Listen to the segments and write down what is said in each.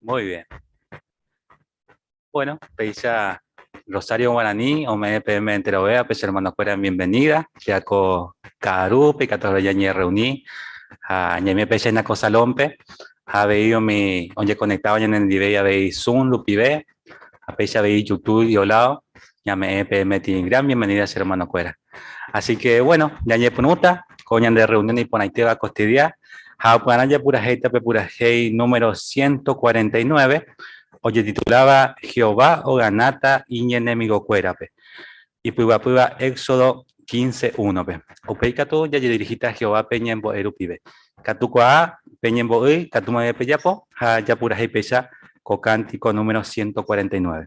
Muy bien. Bueno, péicha Rosario Guaraní, ome'ẽ peẽme enterovéva pe che hermanokuéra bienvenida, che ko ka'arúpe ikatu avei ñañerreuni ha ñaime péicha hína ko salón-pe ha avei umi oñekonectáva ñanendive avei Zoom rupive ha péicha avei YouTube iolado ñame'ẽ peẽme ti gran bienvenida che hermanokuéra. Así que bueno, ñañepyrũta ko ñande reunión iporãitéva kostedia ha upearã japurahéita pe purahéi número 149 ojetituláva Jehová oganáta iñenemigokuérape, ipyguapýva Éxodo 15, 1-pe. Upéi katu jajedirihíta Jehovápe ñembo'e rupive. Katukuaa peñembo'y katu mave pejapo ha japurahéi péicha ko kántiko número 149.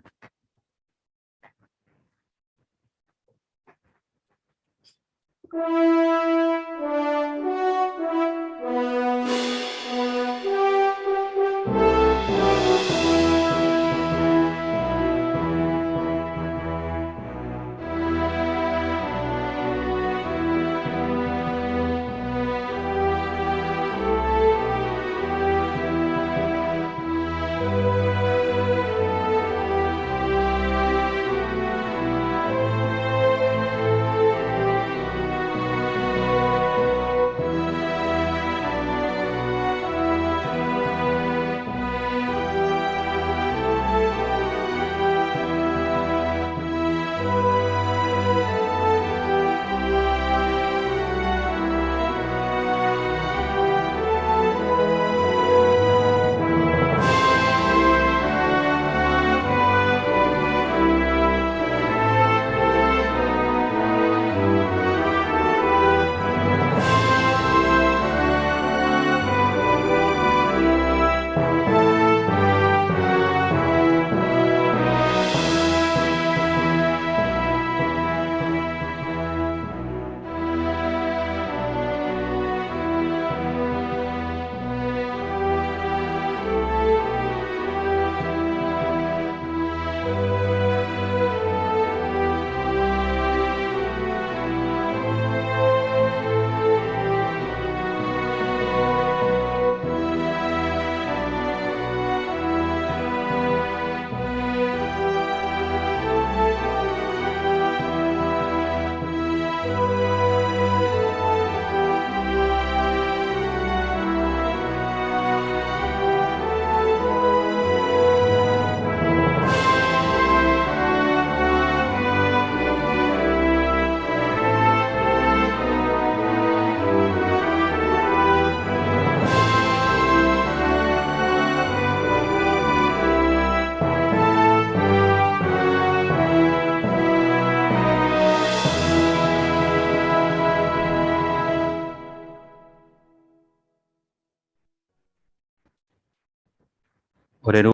Ore Ru,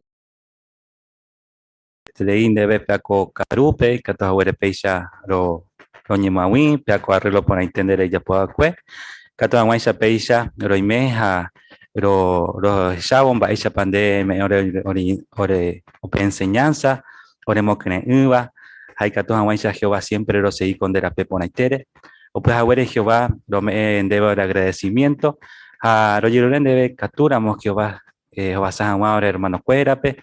eterei ndéve pe ako ka'arúpe, ikatu haguére péicha roñemoag̃ui pe ako arreglo porãite nde rejapo va'ekue, ikatu hag̃uáicha péicha roime ha rohechávo mba'éichapa nde eme'ẽ ore upe enseñanza oremokyre'ỹva ha ikatu hag̃uáicha Jehová siempre rosegi ko nde rape porãitére. Upe haguére Jehová rome'ẽ ndéve ore agradecimiento ha rojerure ndéve katúramo Jehová Jehovasa hag̃ua ore hermanokuérape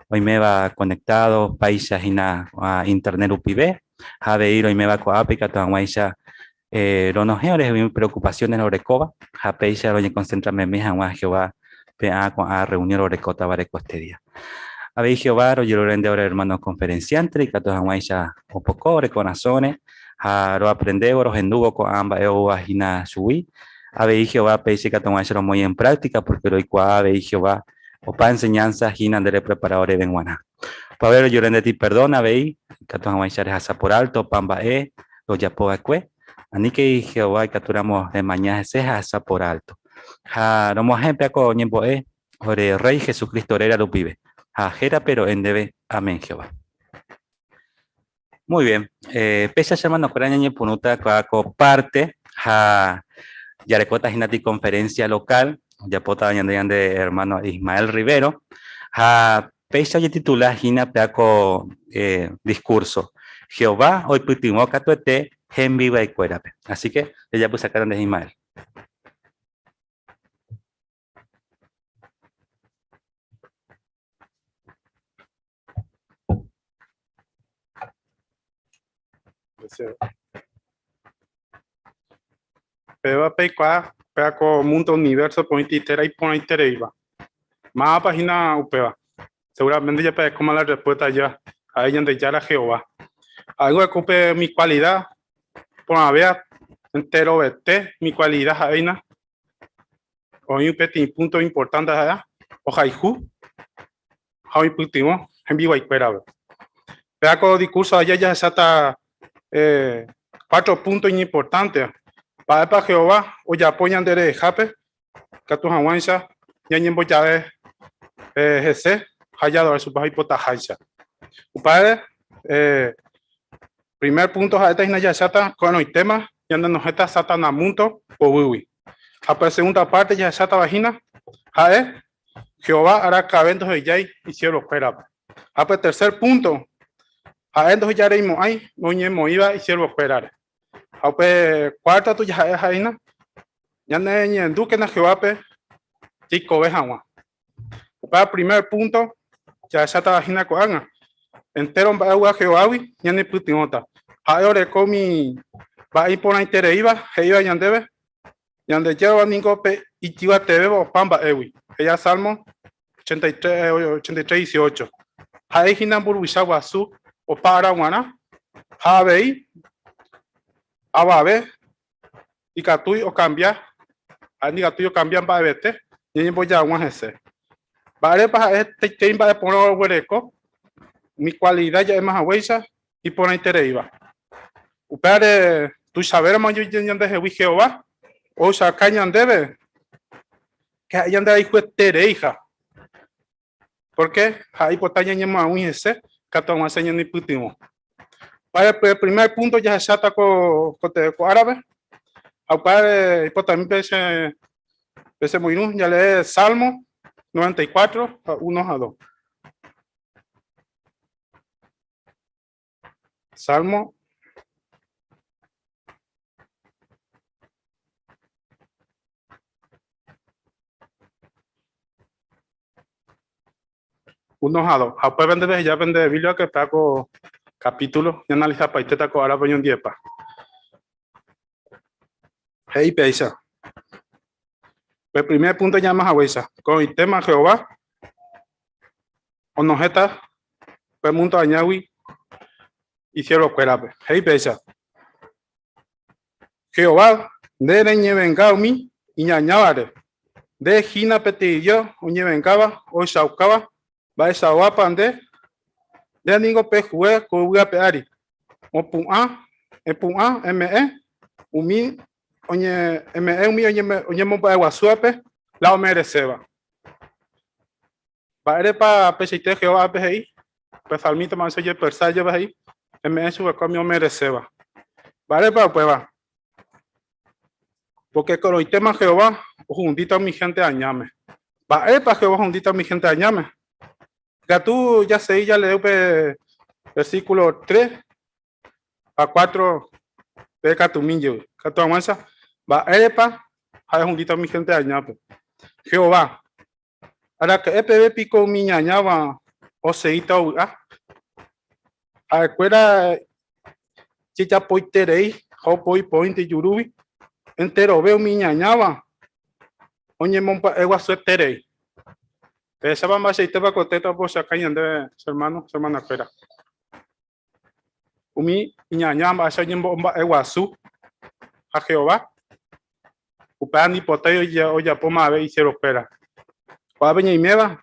oiméva conectado páicha hína internet rupive ha avei roiméva ko'ápe ikatu hag̃uáicha ronohẽ orehegui preocupaciones rorekóva ha péicha roñeconcentra meme hag̃ua Jehová pe'ã ko'ã reunión rorekótavare koestedía. Avei Jehová rojerure nde ore hermano conferenciante ikatu hag̃uáicha opoko ore korasõre ha roaprendévo rohendúvo ko'ã mba'e oúva hína chugui. Avei Jehová péicha ikatu hag̃uáicha romoĩ en práctica pórke roikuaa avei Jehová opa enseñanza hína nde reprepara oréve g̃uarã. Upévare rojerure ndéti perdón avei ikatu hag̃uáicha rehasa por alto opa mba'e rojapo va'ekue. Aníke Jehová ikatúramo remaña hese ha ehasa por alto. Ha romoahẽ pe ako ñembo'e ore Rréi Jesucristo réra rupive, ha hérape ro'e ndéve. Amén, Jehová. Muy bien, péicha che hermanokuéra ñañepyrũta ko'ã ko parte ha jarekóta hína ti conferencia local ojapótava ñande ñande hermano Ismael Rivero ha péicha ojetitula hína pe ko discurso Jehová oipytyvõ katuete hembiguaikuérape. Así que jajapysakáta nde Ismael. Péva peikuaa, péva ko mundo universo poĩti térã iporãitereíva. Mávapa hína upéva? Seguramente japerekóma la respuesta ajéva, ha'e Ñandejára Jehová. Ha'e oguereko upe umi kualida porãvéva enterovete umi kualida ha'éina oĩ peteĩ punto importante ha'éva ohayhu ha oipytyvõ hembiguaikuérape. Péva ko discurso aja jahecháta cuatro punto iñimportánteva. Mba'épa Jehová ojapo ñande rehehápe ikatu hag̃uáicha ñañembojave hese ha jaadora chupe oipotaháicha. Upévare primer punto ha'éta hína jahecháta ko'ẽrõitéma ñanenohẽta Satana múndo poguýgui. Ha pe segunda parte jahechátava hína ha'e Jehová araka'eve ndohejái isiervokuérape. Ha pe tercer punto ha'e ndohejareimo'ãi oñemoĩva isiervokuérare. Ha upe cuarto katu jaha'e ha'éina ñaneñe'ẽndúkena Jehovápe jaikove hag̃ua. Upéva primer punto jahechátava hína ko'ág̃a. Entéro mba'e ogueha Jehovágui ñanepytyvõta. Ha'e oreko umi mba'e iporãitereíva he'íva ñandéve, Ñandejára ningo pe ijyvatevéva opa mba'égui. He'iha Salmo 83, 18. Ha'e hína mburuvicha guasu opa ára g̃uarã ha avei avave ikatúi okambia, ha'e ndikatúi okambia mba'evete ñañemboja hag̃ua hese. Mba'érepa ha'e hetaiterei mba'e porã oguereko umi kualida ja'éma haguéicha iporãitereíva. Upévare tuichavéramo ñandehegui Jehová ohechauka ñandéve ke ha'e ñanderayhuetereiha. Pórke ha'e oipota ñañemoag̃ui hese katu hag̃uáicha ñanepytyvõ. Upévare primer púnto jahecháta ko ko árape ha upévare oipotami pe che pe che moirũ jalee Salmo 94 ha 1 ha 2. Salmo 1 ha 2. Ha upépe nde peheja pende Biblia que está ko capítulo ñaanalizapaitéta ko árape oñondiepa. He'i péicha. Pe primer punto ñama haguéicha. Ko itéma Jehová onohẽta pe mundo añágui isiervokuérape. He'i péicha. Jehová, nde reñevenga umi iñañávare. Nde hína peteĩ Dios oñevengáva, ohechaukáva mba'eichaguápa nde. Nde ningo pe juez ko yvy ape ári. Opu'ã, epu'ã, eme'ẽ umi oñe, eme'ẽ umi oñemomba'eguasúvape la omereséva. Mba'érepa peichaite Jehová ápe he'i? Pe salmísta ma'ẽicha ojepersa jave he'i, Eme'ẽ chupekuéra umi omereséva. Mba'érepa upéva? Pórke koroitéma Jehová ohundíta umi hénte añáme. Mba'érepa Jehová ohundíta umi hénte añáme? Ikatu jasegi jalee upe versíkulo 3 ha 4 pe katumi jey. Katu hag̃uáicha, mba'érepa ha'e ohundíta umi hénte añápe? Jehová Araka'e peve piko umi ñañáva oseíta ovy'a? Ha'ekuéra jejapoiterei ha opoi poínte ijurúgui, enterove umi ñañáva oñemomba'eguasueterei. Pehechápa mba'eichaitépa ko téta opochaka ñandéve che hermano, che hermana-kuéra. Umi iñaña mba'éicha oñembo'omba'eguasu ha Jehová, upéva ndipotái ojapo mave isiervokuéra. Ko'ápe ñaiméva,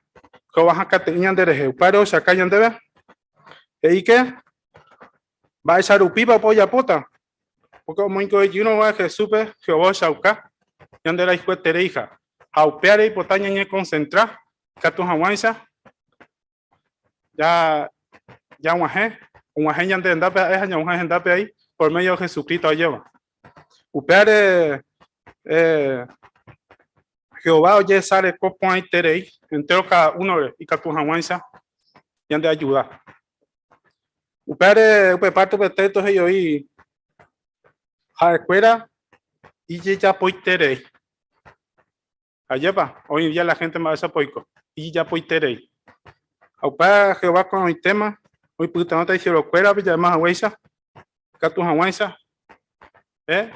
Jehová hakate'ỹ ñanderehe, upévare ohechauka ñandéve he'íke mba'éicha rupípa opa ojapóta, pórke omoingovejýrõ Jesúspe Jehová ohechauka ñanderayhuetereiha ha upévare oipota ñañekonsentra ikatu hag̃uáicha Ya, ya og̃uahẽ, og̃uahẽ ñande rendápe ha'e ha ñag̃uahẽ hendápe ai por medio de Jesucristo ajéva. Upévare eh, Jehová ojesareko porãiterei entero cada uno-re ikatu hag̃uáicha ñande ayuda. Upévare upe parte upe texto he'i oĩ ha'ekuéra ijejapoiterei. Ajépa, hoy en día la gente mba'éichapa oiko, ijapoiterei. Ha upéva Jehová ko'ẽrõitéma oipytyvõta isiervokuérape ja'éma haguéicha. Ikatu hag̃uáicha eh,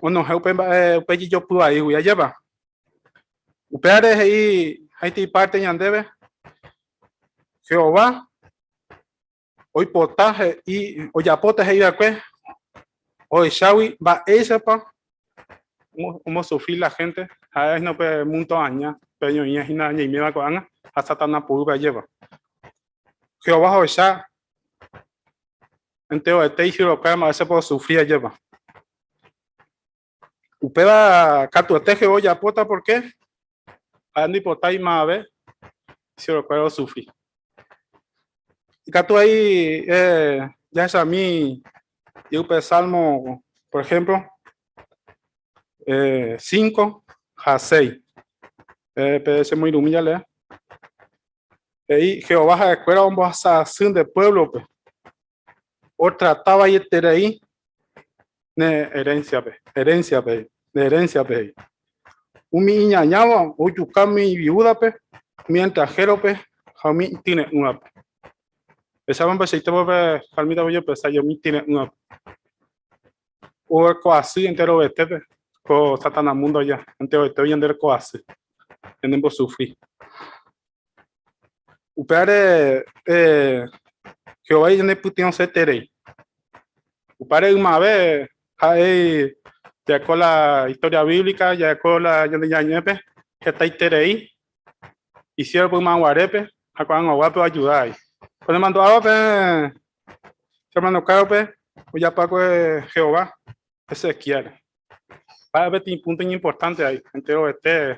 onohẽ upe mba'e upe jejopy vaígui, ajépa? Upévare he'i haiti parte ñandéve, Jehová oipota he'i ojapóta he'i va'ekue ohechágui mba'éichapa omosufri la gente ha'e hína upe mundo aña pe ñoĩva hína ñaiméva ko'ág̃a ha Satanás poguýpe ajépa. Jehová ohecha enteroete isiervokuéra mba'éichapa osufri ajépa. Upéva katuete Jehová ojapóta pórke ha'e ndoipotái mavave isiervokuéra osufri. Ikatu ai eh, jahechami jey upe Salmo, por ejemplo, eh, 5 ha 6. Eh, pe chemoirũmi jalea. He'i Jehová ha'ekuéra ombohasa asy nde puévlope, otrata vaieterei ne herénsiape, herénsiape, ne herénsiape he'i. Umi iñañáva ojuka umi viúdape, umi extranhérope ha umi ityre'ỹvape. Pechápa mba'eichaitépa pe salmísta ojepesa umi ityre'ỹvape. Oreko asy enterovetépe ko Satanás múndo aja, enterovete ñandereko asy, ñanembosufri. Upévare eh, Jehová ñanepytyvõseterei. Upévare ymave ha'e jaeko la historia bíblica, jaeko la Ñandejára Ñe'ẽpe hetaiterei isiervo ymaguarépe ha ko'ag̃aguápe oayuda avei. Onemandu'áva pe Che hermano-kuérape ojapakue Jehová Ezequiel. Ha'e peteĩ punto iñimportante ahí, enterovete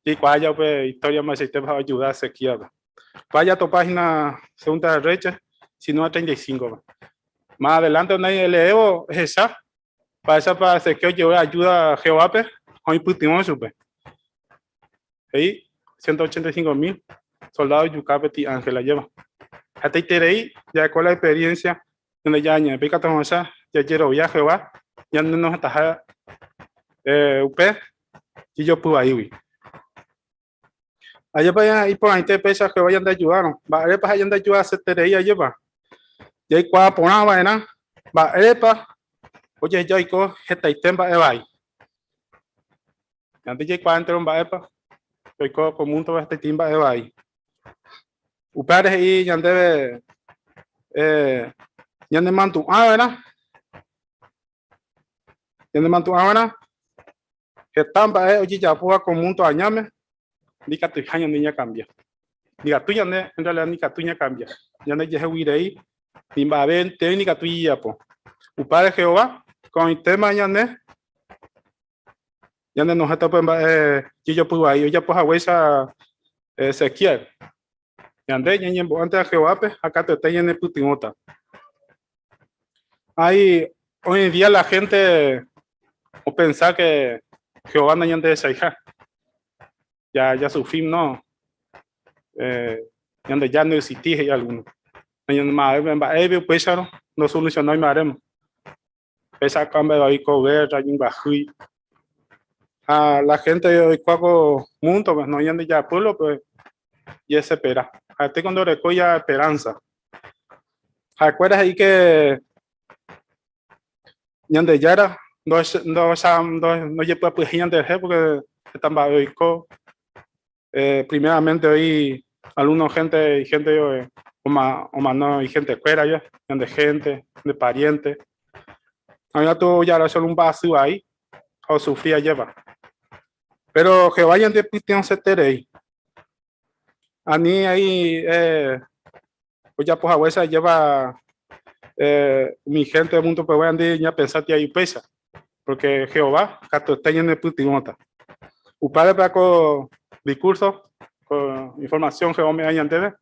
jaikuaa ja upe historia mba'eichaitépa oayuda Ezequiel-pe. Upéva jatopa hína Segunda de Reyes, sino 35-pe. Más adelante oĩ eleévo ehecha mba'éichapa Ezequiel ojerure ayuda Jehovápe ha oipytyvõ chupe. He'i 185 mil soldado ojuka peteĩ ángel ajéva. Hetaiterei jaeko la experiencia Ñandejára ñe'ẽpe ikatu hag̃uáicha jajerovia Jehová ñanenohẽtaha eh, upe jejopy vaígui. Ajépa iporãite péicha Jehová ñandeayudárõ. Mba'érepa ha'e ñandeayudaseterei ajépa? Jaikuaa porã va'erã mba'érepa ojeheja oiko hetaite mba'e vai. Ñande jaikuaa entéro mba'épa oiko ko múndope hetaite mba'e vai. Upévare he'i ñandéve eh, ñanemandu'a va'erã, ñanemandu'a va'erã heta mba'e ojejapóva ko múndo añáme ndikatuiha ñande ñakambia. Ndikatúi ñande, en realidad ndikatúi ñakambia. Ñande jehegui rei ni mba'eve entéro ndikatúi jajapo. Upévare Jehová ko'õitéma ñande Ñanenohẽta upe mba'e jejopy vai ojapo haguéicha Ezequiel. Ñande ñañembo'ánte a Jehovápe ha katuete ñanepytyvõta. Hay, hoy en día la gente opensa que Jehová no ñandehechaiha. Ya, ya sufrim, no. Eh, Ñandejára no existí, he'i alguno. Mba'épe upéicharõ nosolucionái mba'éréma. Péicha kambéva oiko guerra, ñembyahýi. Ha la gente oikuaa ko mundo-pe, no Ñandejára pueblo-pe, jesepera. Ha'ete ko ndorekói ja esperanza. Ha'ekuéra he'i que Ñandejára ndojepy'apy'ỹi ñanderehe porque heta mba'e oiko. Eh, primeramente oĩ algunos gente, gente omano igentekuéra ja, ñande gente, ñande pariente. Ha katu jaracha un mba'asy vai ha osufri ajépa. Pero Jehová ñandepytyvõseterei. Ani ahí eh, ojapo haguéicha ajépa eh, umi gente mundo pegua ñande ñapensa tía upéicha. Porque Jehová katuete ñanepytyvõta. Upévape ko discurso, ko información Jehová ome'ẽ ñandéve,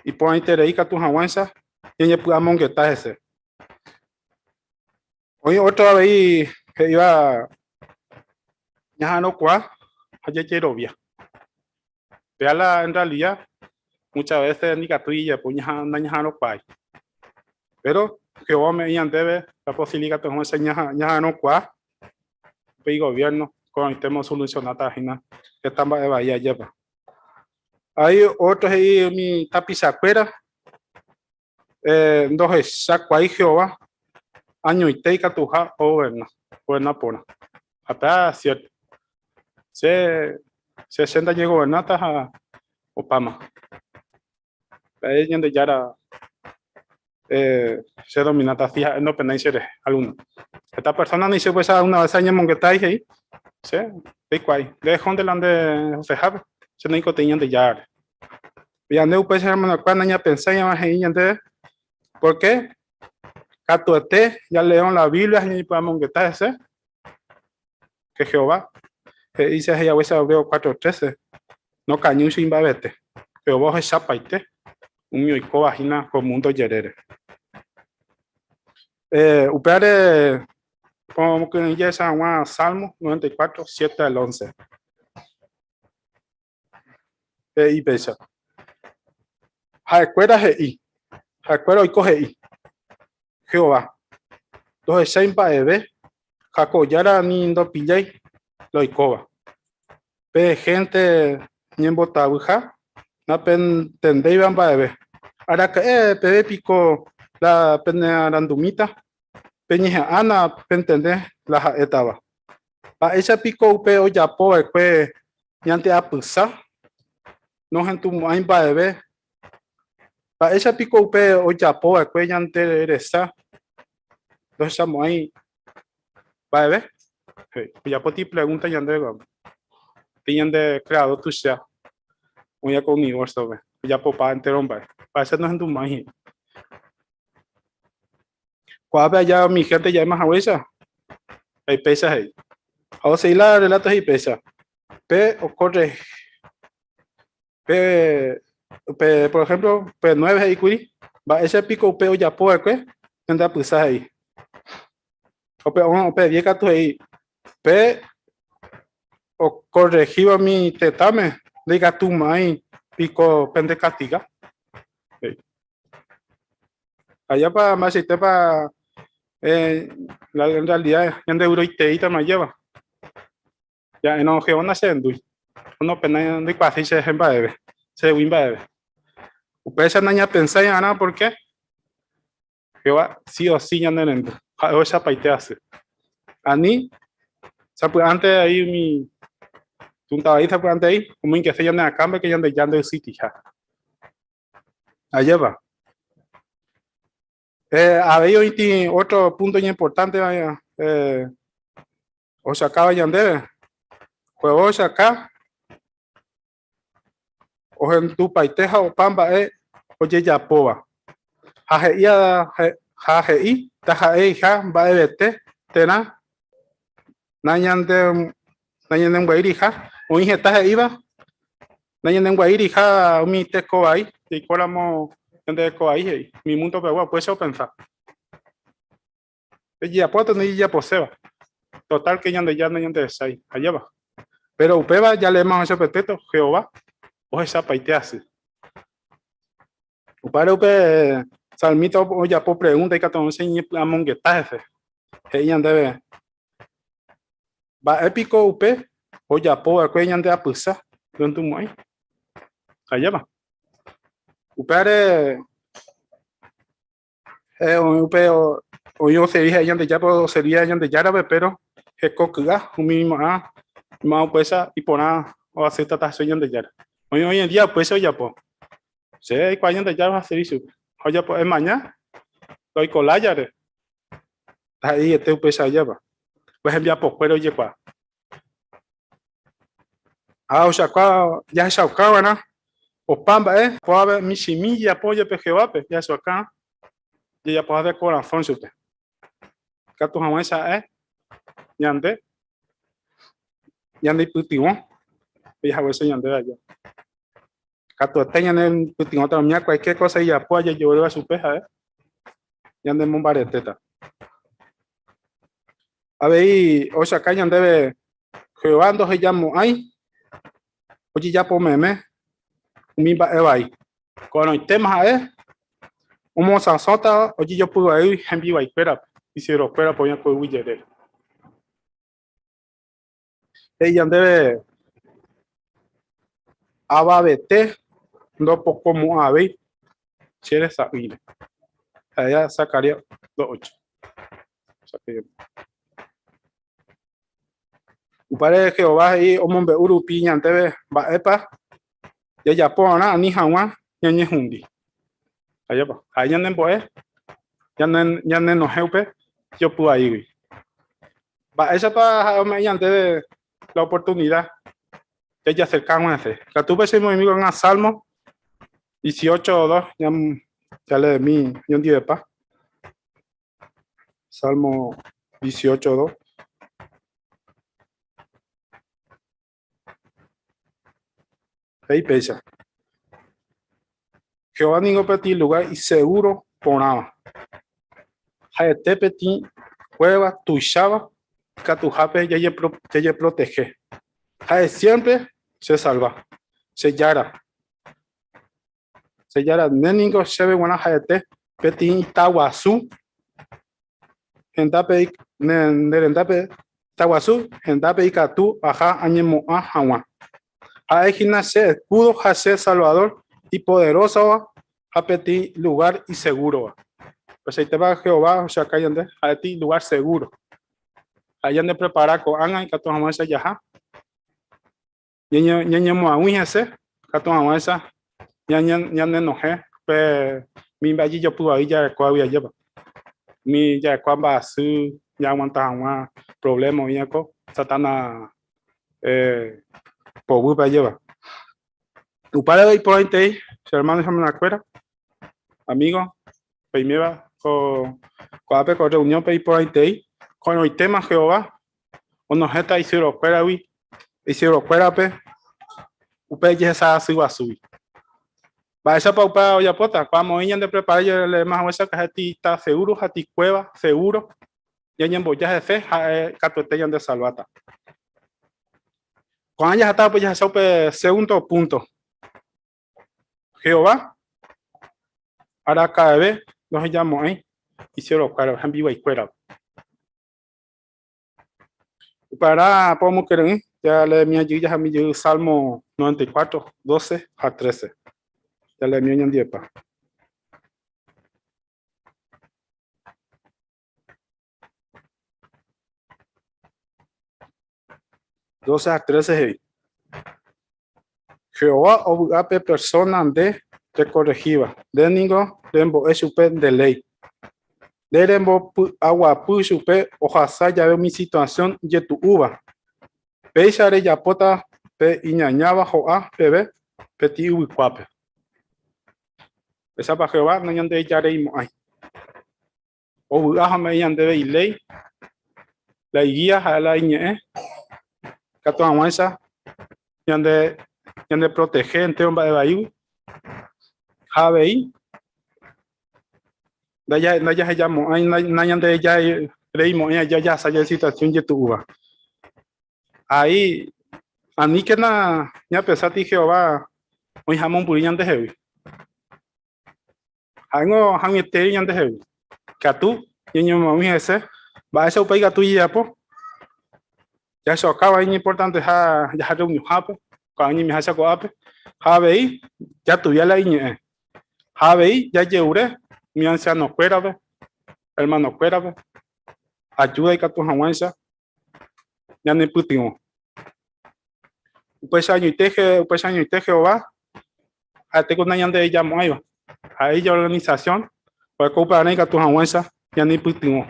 iporãiterei katu hag̃uáicha ñañepy'amongeta hese. Oĩ otro avei he'íva ñaha'arõkuaa ha jajerovia. Péa la en realidad muchas veces ndikatúi ijapo nañaha'arõkuaái. Pero Jehová ome'ẽ ñandéve la posibilidad ikatu hag̃uáicha ñaha'arõkuaa upe igobierno ko'ag̃aitéma osolucionáta hína heta mba'e vai ajépa. Hay otro he'i umi tapichakuéra eh, ndohechakuaái Jehová. añoite ikatuha ogoverna, ogoverna porã. Ha péva cierto. Che, che, che ndajegovernáta ha opáma. Ha'e Ñandejára che domináta si ha'e nopenái cherehe alguno. Heta persona ni che upéicha una vez añemongetái he'i, che ndaikuaái, nde ehónte la nde osehápe, che naikotevẽi Ñandejárare. Ñande upéicha hermanokuéra nañapensái he'i ñandéve, porque katuete jaleérõ la Biblia ha ñañepy'amongeta hese, que Jehová he'i che he'ihaguéicha Hebreo 4:13, nokañýi che imba'evete, Jehová ohechapaite umi oikóva hína ko múndo jerére. Eh, upévare omokyre'ỹ jahecha hag̃ua Salmo 94, 7 al 11. He'i péicha. Ha'ekuéra he'i, ha'ekuéra oiko he'i, Jehová, ndohechái mba'eve, Jacob Jára ni ndopillái la oikóva. Pe hénte ñembotavyha napentendéiva mba'eve. Araka'e peve piko la penearandumíta? Peñeha'ãna pentende la ha'étava. Mba'éicha piko upe ojapo va'ekue ñande apysa nohendumo'ãi mba'eve? Mba'éicha piko upe ojapo va'ekue ñande resa ndohechamo'ãi mba'eve? Ojapo ti pregunta ñandéve ko'ápe. Pe ñande creador tuicha oĩva ko universo-pe, ojapopa entero mba'e. Mba'éicha nohendumo'ãi hína. Ko'ápe aja umi hénte ja'éma haguéicha, ha péicha he'i. Ha osegi la relato he'i péicha, pe okorre, pe, pe, por ejemplo, pe 9 he'i kuri, mba'éicha piko upe ojapo va'ekue, ñande apysa he'i. O pe, o pe 10 katu he'i, pe okorrehíva umi tetãme, ndaikatumo'ãi piko pende kastiga. He'i. Ajépa mba'eichaitépa eh, la, en realidad ñande vyroiteíta ajépa. Ja'érõ Jehová nacherendúi. Onopena ndoikuaaséi cherehe mba'eve, chehegui mba'eve. Upéicha nañapensái va'erã porque Jehová sí o sí ñanerendu. Ha'e ohechapaite asy. Ani sapy'ánte aí umi junta vai sapy'ánte aí omoingese ñane akãme que Ñandejára ndoysyitiha. Ajépa. Eh, avei oĩti otro punto iñimportante eh, ochakáva ñandéve. Jehová ochaka ohendupaite ha opa mba'e ojejapóva. Ha he'i ha he'i ndaha'eiha mba'evete térã nañande nañanembyairiha. Oĩ heta he'íva Nañanenguairiha umi teko vai, jaikóramo ñande reko vai he'i, umi múndo pegua upéicha opensa. Pejejapóta ndejejaposéva, total ke Ñandejára nañandehechái, ajépa. Péro upéva jaleéma ohecha pe této, Jehová ohechapaite asy. Upévare upe salmísta ojapo pregúnta ikatu hag̃uáicha iñepy'amongeta hese. He'i ñandéve, Mba'e piko upe ojapo va'ekue ñande apysa ndondymo'ãi? Ajépa. Upévare oĩ upe oĩ oservi ha'e Ñandejárape oservi Ñandejárape péro heko ky'a umi mo'ã mo'ã upéicha iporã oasepta tahasyve Ñandejára. Oĩ hoy en día upéicha ojapo. Che aikuaa Ñandejára oservi chupe. Ha ojapo emaña oiko lájare. Ndaha'eiete upéicha ajépa. Upe hembiapokuére ojekuaa. Ha ohechakuaa jahechauka va'erã opa mba'e ko'ápe michĩmi jajapo jepe Jehovápe jahechauka jajapoha de korasõ chupe. Ikatu hag̃uáicha ha'e ñande ñandeipytyvõ ojahaguéicha ñandéve aja. Katuete ñanepytyvõta umi cualquier cosa ijapóva jajevoréva chupe ha'e ñanemombaretéta. Avei ohechauka ñandéve Jehová ndohejamo'ãi ojejapo meme umi mba'e vai. Ko'ẽrõitéma ha'e omosãsóta ojejopy vai hembiguaikuérape, isiervokuérape oĩva ko yvy jerére. He'i ñandéve avavete ndopokomo'ãvéi che resa'ỹire. Ha'éva Zacarías 2:8. Upévare Jehová he'i omombe'u rupi ñandéve mba'épa jajapo va'erã ani hag̃ua ñañehundi. Ajépa, ha'e ñanembo'e ñanenohẽ upe jopy vaígui. Mba'éichapa ha'e ome'ẽ ñandéve la oportunida jajaserka hag̃ua hese? Ikatu pe che moĩmi ko'ág̃a Salmo 18, 2, jaleemi ñondivepa. Salmo 18, 2. He'i péicha. Jehová ningo peteĩ lugár isegúro porãva. Ha'ete peteĩ kuéva tuicháva ikatuhápe jajeprotehe. Ha'e siémpre chesalva, che Jára. Che Jára, nde ningo chéve g̃uarã ha'ete peteĩ ita guasu hendápe, ne rendápe ita guasu hendápe ikatu aha añemo'ã hag̃ua. Ha'e hína che eskúdo ha che salvadór ipoderósova ha peteĩ lugár isegúrova. Peichaitépa Jehová ohechauka ñande ha'e peteĩ lugár segúro. Ha'e ñandeprepara ko'ág̃a ikatu hag̃uáicha jaha Ñañemoag̃ui hese katu hag̃uáicha ñanenohẽ pe umi mba'e jejopy vai jarekóvagui ajépa. Umi jarekóva mba'asy ñaaguanta hag̃ua provléma oĩva ko Satana poguýpe ajépa. Upévare iporãitei che hermano ha hermanakuéra, amigo peiméva ko ko'ápe ko reunión-pe iporãitei ko'ẽrõitéma Jehová onohẽta isyrokuéragui, isyrokuérape upe jehesa asy guasúgui. Mba'éichapa upéva ojapóta? Ko'ã moĩ ñande prepara jaleéma haguéicha ha'e tita seguro ha tikuéva seguro ñañemboja hese ha'e katuete ñande salváta. Ko'ã jaháta upe jahecha upe segundo punto. Jehová araka'eve ndohejamo'ãi isiervokuérape, hembiguaikuérape. Upearã po omokyre'ỹ, jaleemi jey jahami jey Salmo 94, 12 ha 13. Jaleemi oñondivepa. Doce ha trece he'i, Jehová ovy'a pe persóna nde rekorrehíva, nde ningo rembo'e chupe nde léi. Nde rembopy'aguapy chupe ohasa jave umi situasión ijetu'úva. Péicha rejapóta pe iñañáva ho'a peve peteĩ yvykuápe. Péichapa Jehová nañandejareimo'ãi. Ovy'a ha ome'ẽ ñandéve iléi, la igía ha'e la iñe'ẽ, ikatu hag̃uáicha ñande ñandeprotehe entéro mba'e vaígui. Ha avei ndajahejamo'ãi, nañandereimo'ãi aja jahasa jave situasión ijetu'úva. Ahí, aníkena ñapensátei Jehová oĩha mombyry ñandehegui. Ha'éngo hag̃uietei ñandehegui. Ikatu ñañemoag̃ui hese, mba'éicha upéi ikatu ijapo. Jahechaukáva iñimportanteha jaha reunionhápe, ko'ág̃a ñaimiháicha ko'ápe, ha avei jatuvia la iñe'ẽ. Ha avei jajeure umi ansianokuérape, hermanokuérape, ajúda ikatu hag̃uáicha ñanepytyvõ. Upéicha añoite, upéicha añoite Jehová ha'ete ku nañanderejamo'ãiva. Ha'e ijaorganisasión oiko upevarã ikatu hag̃uáicha ñanepytyvõ.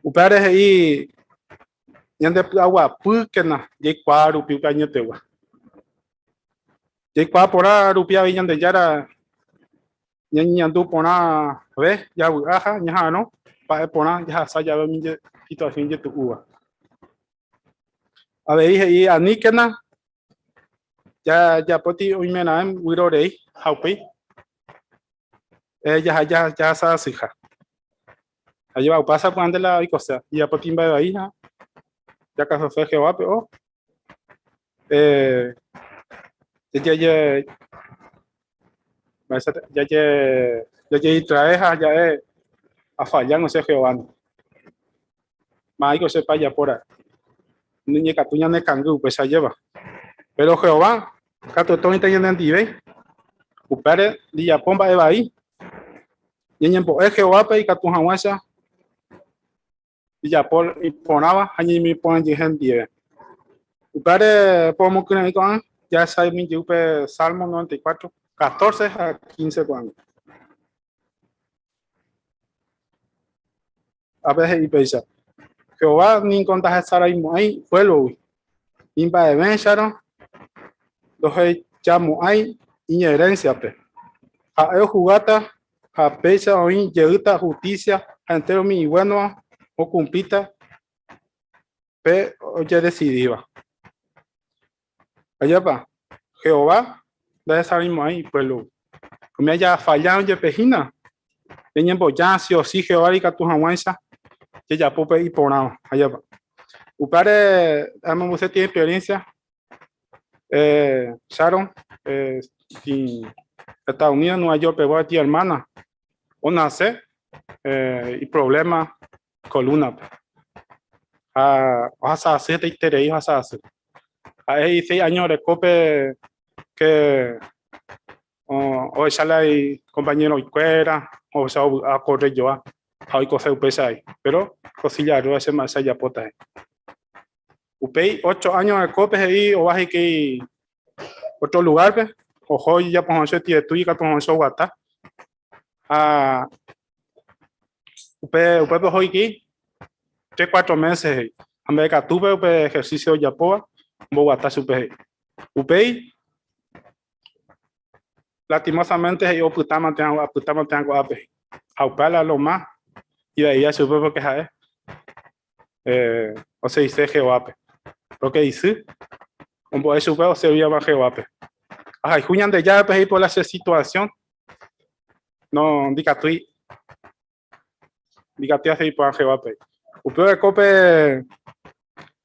Upévare he'i ñandepy'aguapýkena jaikuaa rupi upe añetegua. Jaikuaa porã rupi avei Ñandejára Ñañeñandu porãve javy'a ha ñaha'arõ mba'e porã jahasa jave umi situasión ijetu'úva. Avei he'i aníkena jajapóti oimeraẽ vyrorei ha upéi jaha jahasa asyha. Ajépa upe sapy'ánte la oikoséva, ijapóti mba'e vai ha jakasase Jehovápe o Jajedistrae ha ja'e afallángo che Jehovándi. Ma'ãiko che pa ajapóra'e. Ñañekatu ñanekangy upéicha ajépa. Péro Jehová katuete oĩta ñanendive. Upévare ndijapo mba'e vai. Ñañembo'e Jehovápe ikatu hag̃uáicha. Ijapo iporãva ha ñeime porã jey hendive. Upévare pomokyre'ỹ ko'ág̃a jahechami jey upe Salmo 94, 14 ha 15 ko'ág̃a. Ápe he'i péicha, Jehová niko ndahesaraimo'ãi puévlogui, ni mba'evéicharõ ndohejamo'ãi iñerénsiape. Ha'e ohugáta ha péicha oĩ jeýta hustísia ha entéro umi iguénova okumplíta pe ojedesidíva. Ajépa, Jehová ndahesaraimo'ãi ipuévlogui. Umi ajafallárõ jepe hína, ñañemboja si o si Jehováre ikatu hag̃uáicha jajapo pe iporãva. Ajépa. Upévare amombe'use peteĩ experiencia Sharon, Estados Unidos, Nueva York pegua tía hermana, onase iproblema columna-pe. Ha ohasa asy hetaiterei ohasa asy. Ha'e he'i seis años orekópe ke ohecha la ikompañeroikuéra, ohecha ovy'a okorre joa ha oikose upéicha ai. Péro ko silla de rueda che mba'éicha ajapóta he'i. Upéi ocho años orekópe he'i ova hikuái otro lugar-pe, oho ijapo hag̃ua che tietu ikatu hag̃uáicha oguata. Ha upe upépe oho hikuái tres, cuatro meses he'i. Ha mbeguekatúpe upe ejercicio ojapóva omboguata chupe he'i. Upéi lastimosamente he'i opytáma térã apytáma térã ko'ápe. Ha upéva la lo más ivaíva chupe porque ha'e oseise Jehovápe. Porque isy ombo'e chupe oservíva Jehovápe. Ahayhu Ñandejárape he'i por la che situación no ndikatúi ndikatúi asegi porã Jehovápe. Upe oreko pe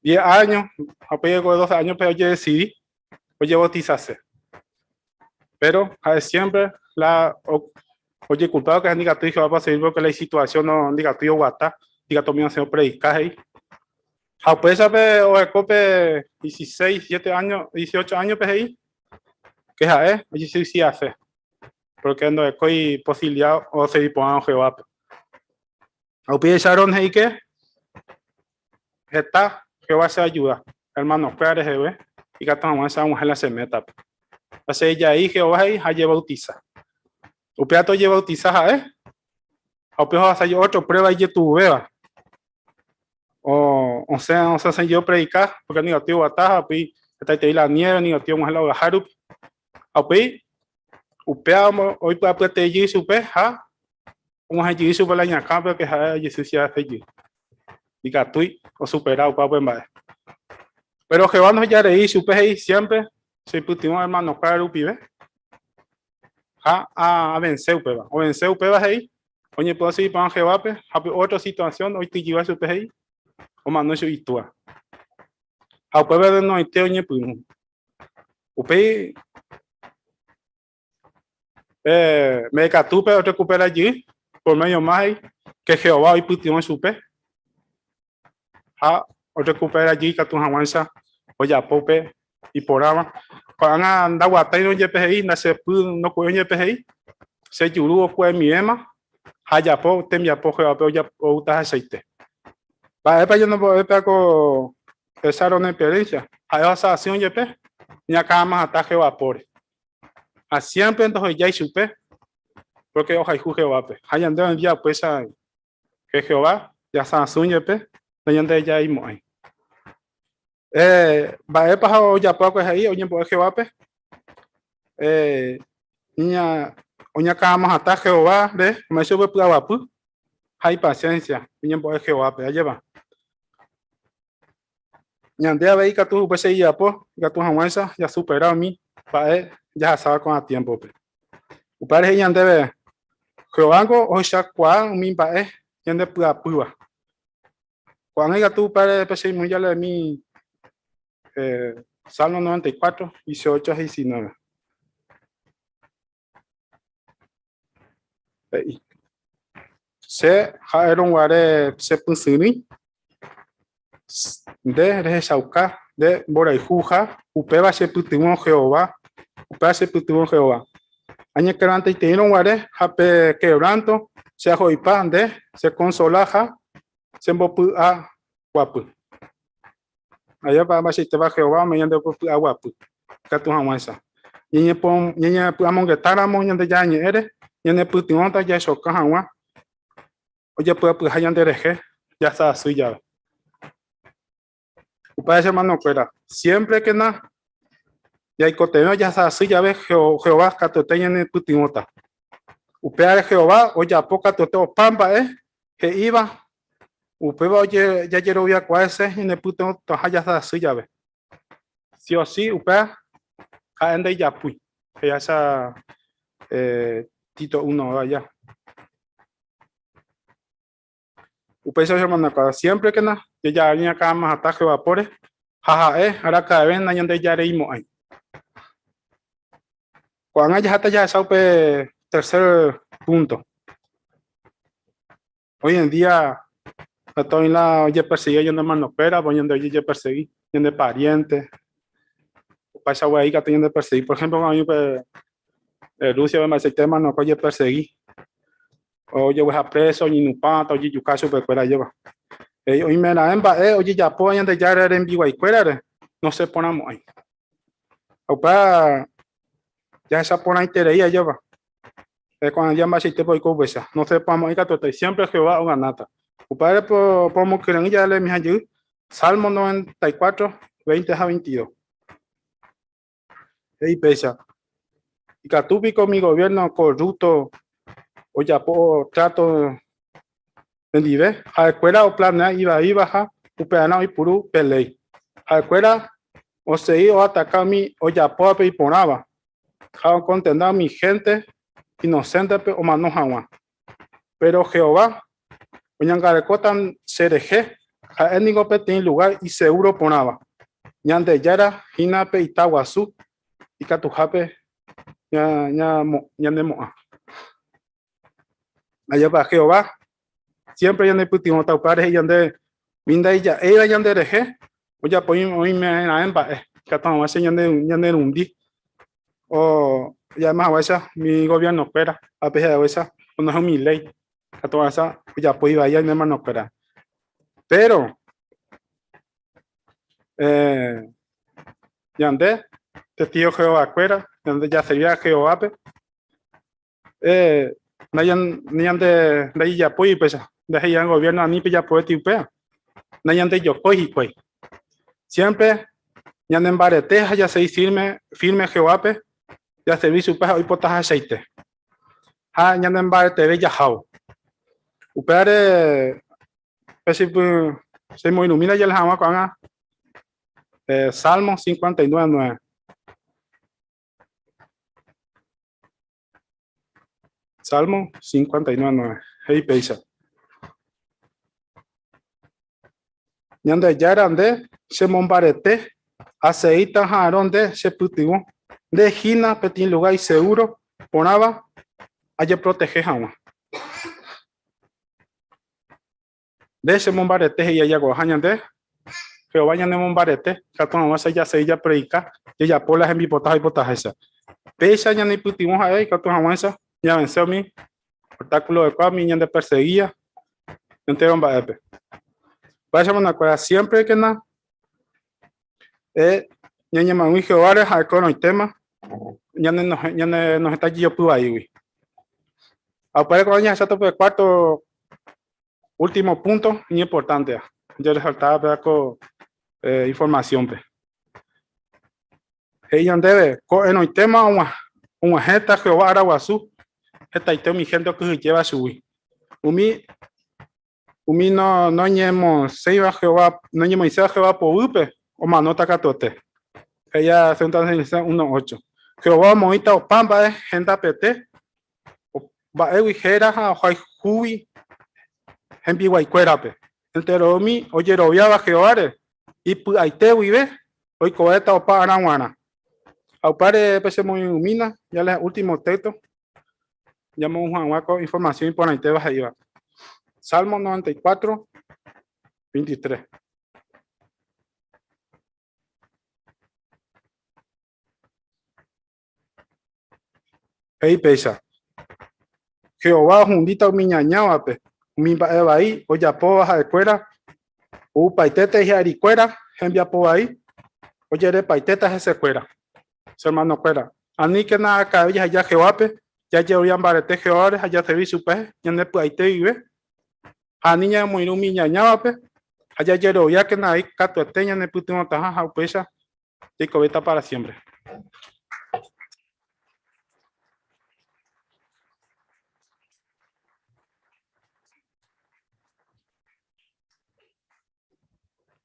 10 años, ha upéi oreko 12 años pe ojedesidi ojebautizase. Pero ha'e siempre la ojekulpáva que ndikatúi Jehovápe osegi porque la isituación no ndikatúi oguata, ndikatu umi osẽ opredika he'i. Ha upéichape oreko pe 16, 17 años, 18 años pe he'i que ha'e ojesuicidase porque ndorekói posibilidad osegi porã Jehovápe. Ha upéi Sharon he'i que heta Jehová che ayuda hermano-kuéra reheve ikatu hag̃uáicha ag̃uahẽ la che métape. Ha che jai Jehová he'i ha ajebautiza. Upéva tojebautiza ha'e ha upe ohasa otro prueba ijetu'uvéva. O osẽ osẽ jey opredika porque niko oguata ha upéi hetaiterei la nieve niko og̃uahẽ la ogaha rupi. Ha upéi upéva oipy'apyeterei jey chupe ha og̃uahẽ jey chupe la iñakãpe que ha'e ojesuicidase jey. Ikatúi osupera upe upe mba'e. Pero Jehová ndohejarei chupe he'i siempre cheipytyvõ hermano-kuéra rupive ha avense upéva. Ovense upéva he'i oñepyrũ osegi porã Jehovápe ha pe otra situación oityjýva chupe he'i omano chugui itúa. Ha upépe noite oñepyrũ. Upéi mbeguekatúpe orekupera jey por medio más he'i que Jehová oipytyvõ chupe ha orekupera jey ikatu hag̃uáicha ojapo upe iporãva. Ko'ág̃a ndaguatáirõ jepe he'i, ndachepy ndoku'éirõ jepe he'i, che juru oku'emivéma ha ajapo tembiapo Jehovápe oúta hachaite. Mba'épa ñanembo'e péva ko César experiencia? Ha'e ohasa asýrõ jepe ñakãma hatã Jehová póre. Ha siémpre ndohejái chupe pórke ohayhu Jehovápe. Ha ñande oenvia upéicha ke Jehová jasã asýrõ jepe nañandejaimo'ãi. Mba'épa ojapo va'ekue he'i oñembo'e Jehovápe? Oñakãramo hatã Jehováre, ome'ẽ chupe py'aguapy ha ipasiénsia oñembo'e Jehovápe. Ajépa? Ñande avei ikatu upéicha ijapo ikatu hag̃uáicha jasupera umi mba'e jahasáva ko'ã tiémpope. Upévare he'i ñandéve Jehovángo ohechakuaa umi mba'e ñandepy'apýva. Ko'ág̃a ikatu upévare pecheimoĩ jaleemi Salmo 94, 18 ha 19. He'i, Che ha'érõ guare che pysyrỹi, nde rehechauka nde mborayhuha, upéva che pytyvõ Jehová, upéva che pytyvõ Jehová. Añequebrantaiteírõ guare ha pe quebranto che aho'ipa nde che consola ha. Chembopy'aguapy. Ajépa mba'eichaitépa Jehová ome'ẽ ñande py'aguapy ikatu hag̃uáicha. Ñañepy'amongetáramo Ñandejára Ñe'ẽre, ñanepytyvõta jahechoka hag̃ua ojepy'apyha ñanderehe jahasa asy jave. Upéva che hermanokuéra, siémprekena jaikotevẽ jahasa asy jave Jehová katuete ñanepytyvõta. Upévare Jehová ojapo katuete opa mba'e he'íva, upéva jajeroviakuaa hese ñanepytyvõtaha jahasa asy jave. Si o si upéva ha'e ndaijapúi, he'iháicha Tito 1 aja. Upéicha hermanokuéra, siémprekena jaja'arõ ñakã'amahata Jehová póre ha ha'e araka'eve nañandejareimo'ãi. Ko'ág̃a jaháta jahecha upe tercer púnto. Hoy en día heta oĩ la ojepersegíva ñane hermanokuéra, oĩ ñande ojepersegi ñane pariénte, opaichagua ikatu ñandepersegi. Por ejemplo, oĩ upe Rusia-pe mba'eichaite hermanokuéra ojepersegi. Ojegueha préso, oñeinupãta, ojejuka chupekuéra ajépa. He'i oimeraẽ mba'e ojejapóva Ñandejára rembiguaikuérare nosẽ porãmo'ãi. Ha upéva jahecha porãiterei ajépa. Ko'ã día mba'eichaitépa oiko upéicha. Nosẽ porãmo'ãi katuete, siémpre Jehová oganáta. Upévare pomokyre'ỹ jaleemi jey Salmo 94, 20 ha 22. He'i péicha, Ikatu piko umi goviérno korrúpto ojapo tráto nendive? Ha'ekuéra oplanea ivaíva ha upearã oipuru pe léi. Ha'ekuéra osegi oataka umi ojapóvape iporãva ha okontena umi hénte inoséntepe omano hag̃ua. Péro Jehová oñangarekóta cherehe, ha'e ningo peteĩ lugár isegúro porãva. Ñandejára hína pe ita guasu ikatuhápe ñanemo'ã. Ajépa Jehová siémpre ñanepytyvõta upéva rehe ñande umi ndaija'éiva ñanderehe ojapo oimeraẽ mba'e ikatu hag̃uáicha ñanerundi o ja'éma haguéicha umi gobierno-kuéra ha pe haguéicha onohẽ umi léi ikatu hag̃uáicha ojapo ivai ñane hermano-kuéra. Péro ñande testigo Jehová-kuéra, ñande jaservíva Jehovápe, Ñande ndaijapói upéicha, ndahe'íva gobierno ani pejapovéti upéva, nañandejokói hikuái. Siempre ñanembarete ha jasegi firme, firme Jehovápe, jaservi chupe ha oipotahachaite. Ha ñanembareteve jahávo. Upévare pe chemoirũmína jale hag̃ua ko'ág̃a Salmo 59, 9. Salmo 59, he'i péicha. Ñandejára nde chemombarete, aseíta ha'arõ nde chepytyvõ, nde hína peteĩ lugár isegúro porãva ajeprotehe hag̃ua. Nde chemombarete he'i ajakoha ñande, Jehová ñanemombarete, ikatu hag̃uáicha jasegi japredika, jajapo la hembipota ha oipotaháicha. Péicha ñanepytyvõ ha'e ikatu hag̃uáicha ñavense umi obstáculo orekóva umi ñandepersegía entéro mba'épe. Mba'éichapa hermanokuéra, siémprekena ñañemag̃ui Jehováre ha'e ko'ẽrõitéma ñanenohẽta jejopy vaígui. Ha upévare ko'ág̃a jahecháta upe cuarto Último punto iñimportánteva jaresaltáva péva ko informasiónpe. He'i ñandéve, ko'ẽrõitéma og̃uahẽta Jehová ára guasu, hetaite umi hénte okyhyjéva chugui. Umi umi noñemosẽiva Jehová, noñemoĩséva Jehová poguýpe omanóta katuete. He'i Segunda Tesalonicenses 1:8. Jehová omoĩta opa mba'e hendapete Mba'égui héra ha ohayhúgui hembiguaikuérape. Entéro umi ojeroviáva Jehováre ipy'aite guive oikovéta opa ára g̃uarã. Ha upévare pechemoirũmína jale último téxto ñamo'ũ hag̃ua ko informasión iporãitéva he'íva. Salmo 94, 23. He'i péicha, Jehová ohundíta umi ñañávape, Umi mba'e vai ojapóva ha'ekuéra oupaitéta hi'arikuéra hembiapo vai ojerepaitéta hesekuéra. Che hermanokuéra, aníkena aka'eve jaheja Jehovápe, jajerovia mbarete Jehováre ha jaservi chupe ñande py'aite guive, ha ani ñamoirũ umi iñañávape, ha jajeroviákena avei katuete ñanepytyvõtaha ha upéicha jaikovéta pára siémpre.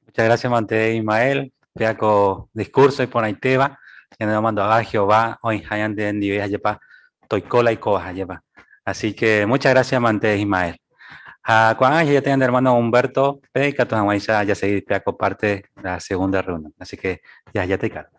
Muchas gracias, Mante Ismael. Peako discurso iporãitéva. Ñane mando'a Jehová oĩha ñande ndive hajepa toiko la oikóva hajepa. Así que muchas gracias, Mante Ismael. Ha ko'ág̃a jajete ñande hermano Humberto pe ikatu hag̃uáicha jasegi peako parte la segunda reunión. Así que jajete ikatu.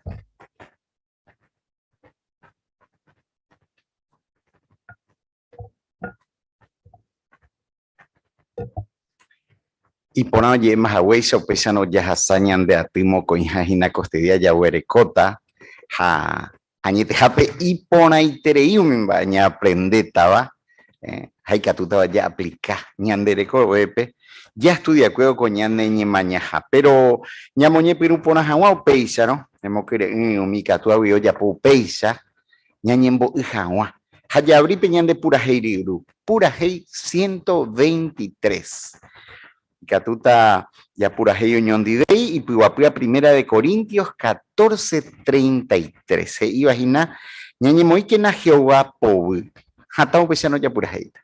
Iporã oje'éma haguéicha upéicharõ jahasa ñande aty mokõiha hína kostedia jaguerekóta ha añetehápe iporãiterei umi mba'e ñaaprendétava ha ikatútava jaaplika ñande rekovépe jastudiakuévo ko ñane ñemañaha. Péro ñamoñepyrũ porã hag̃ua upéicharõ, ñamokyre'ỹ umi ikatúagui ojapo upéicha, ñañembo'y hag̃ua ha jaavri pe ñande purahéi ryru, purahéi 123. Ikatúta japurahéi oñondivéi ipyguapýva Primera de Corintios 14:33, he'íva hína, Ñañemoĩkena Jehová poguy. Hatã upéicharõ japurahéita.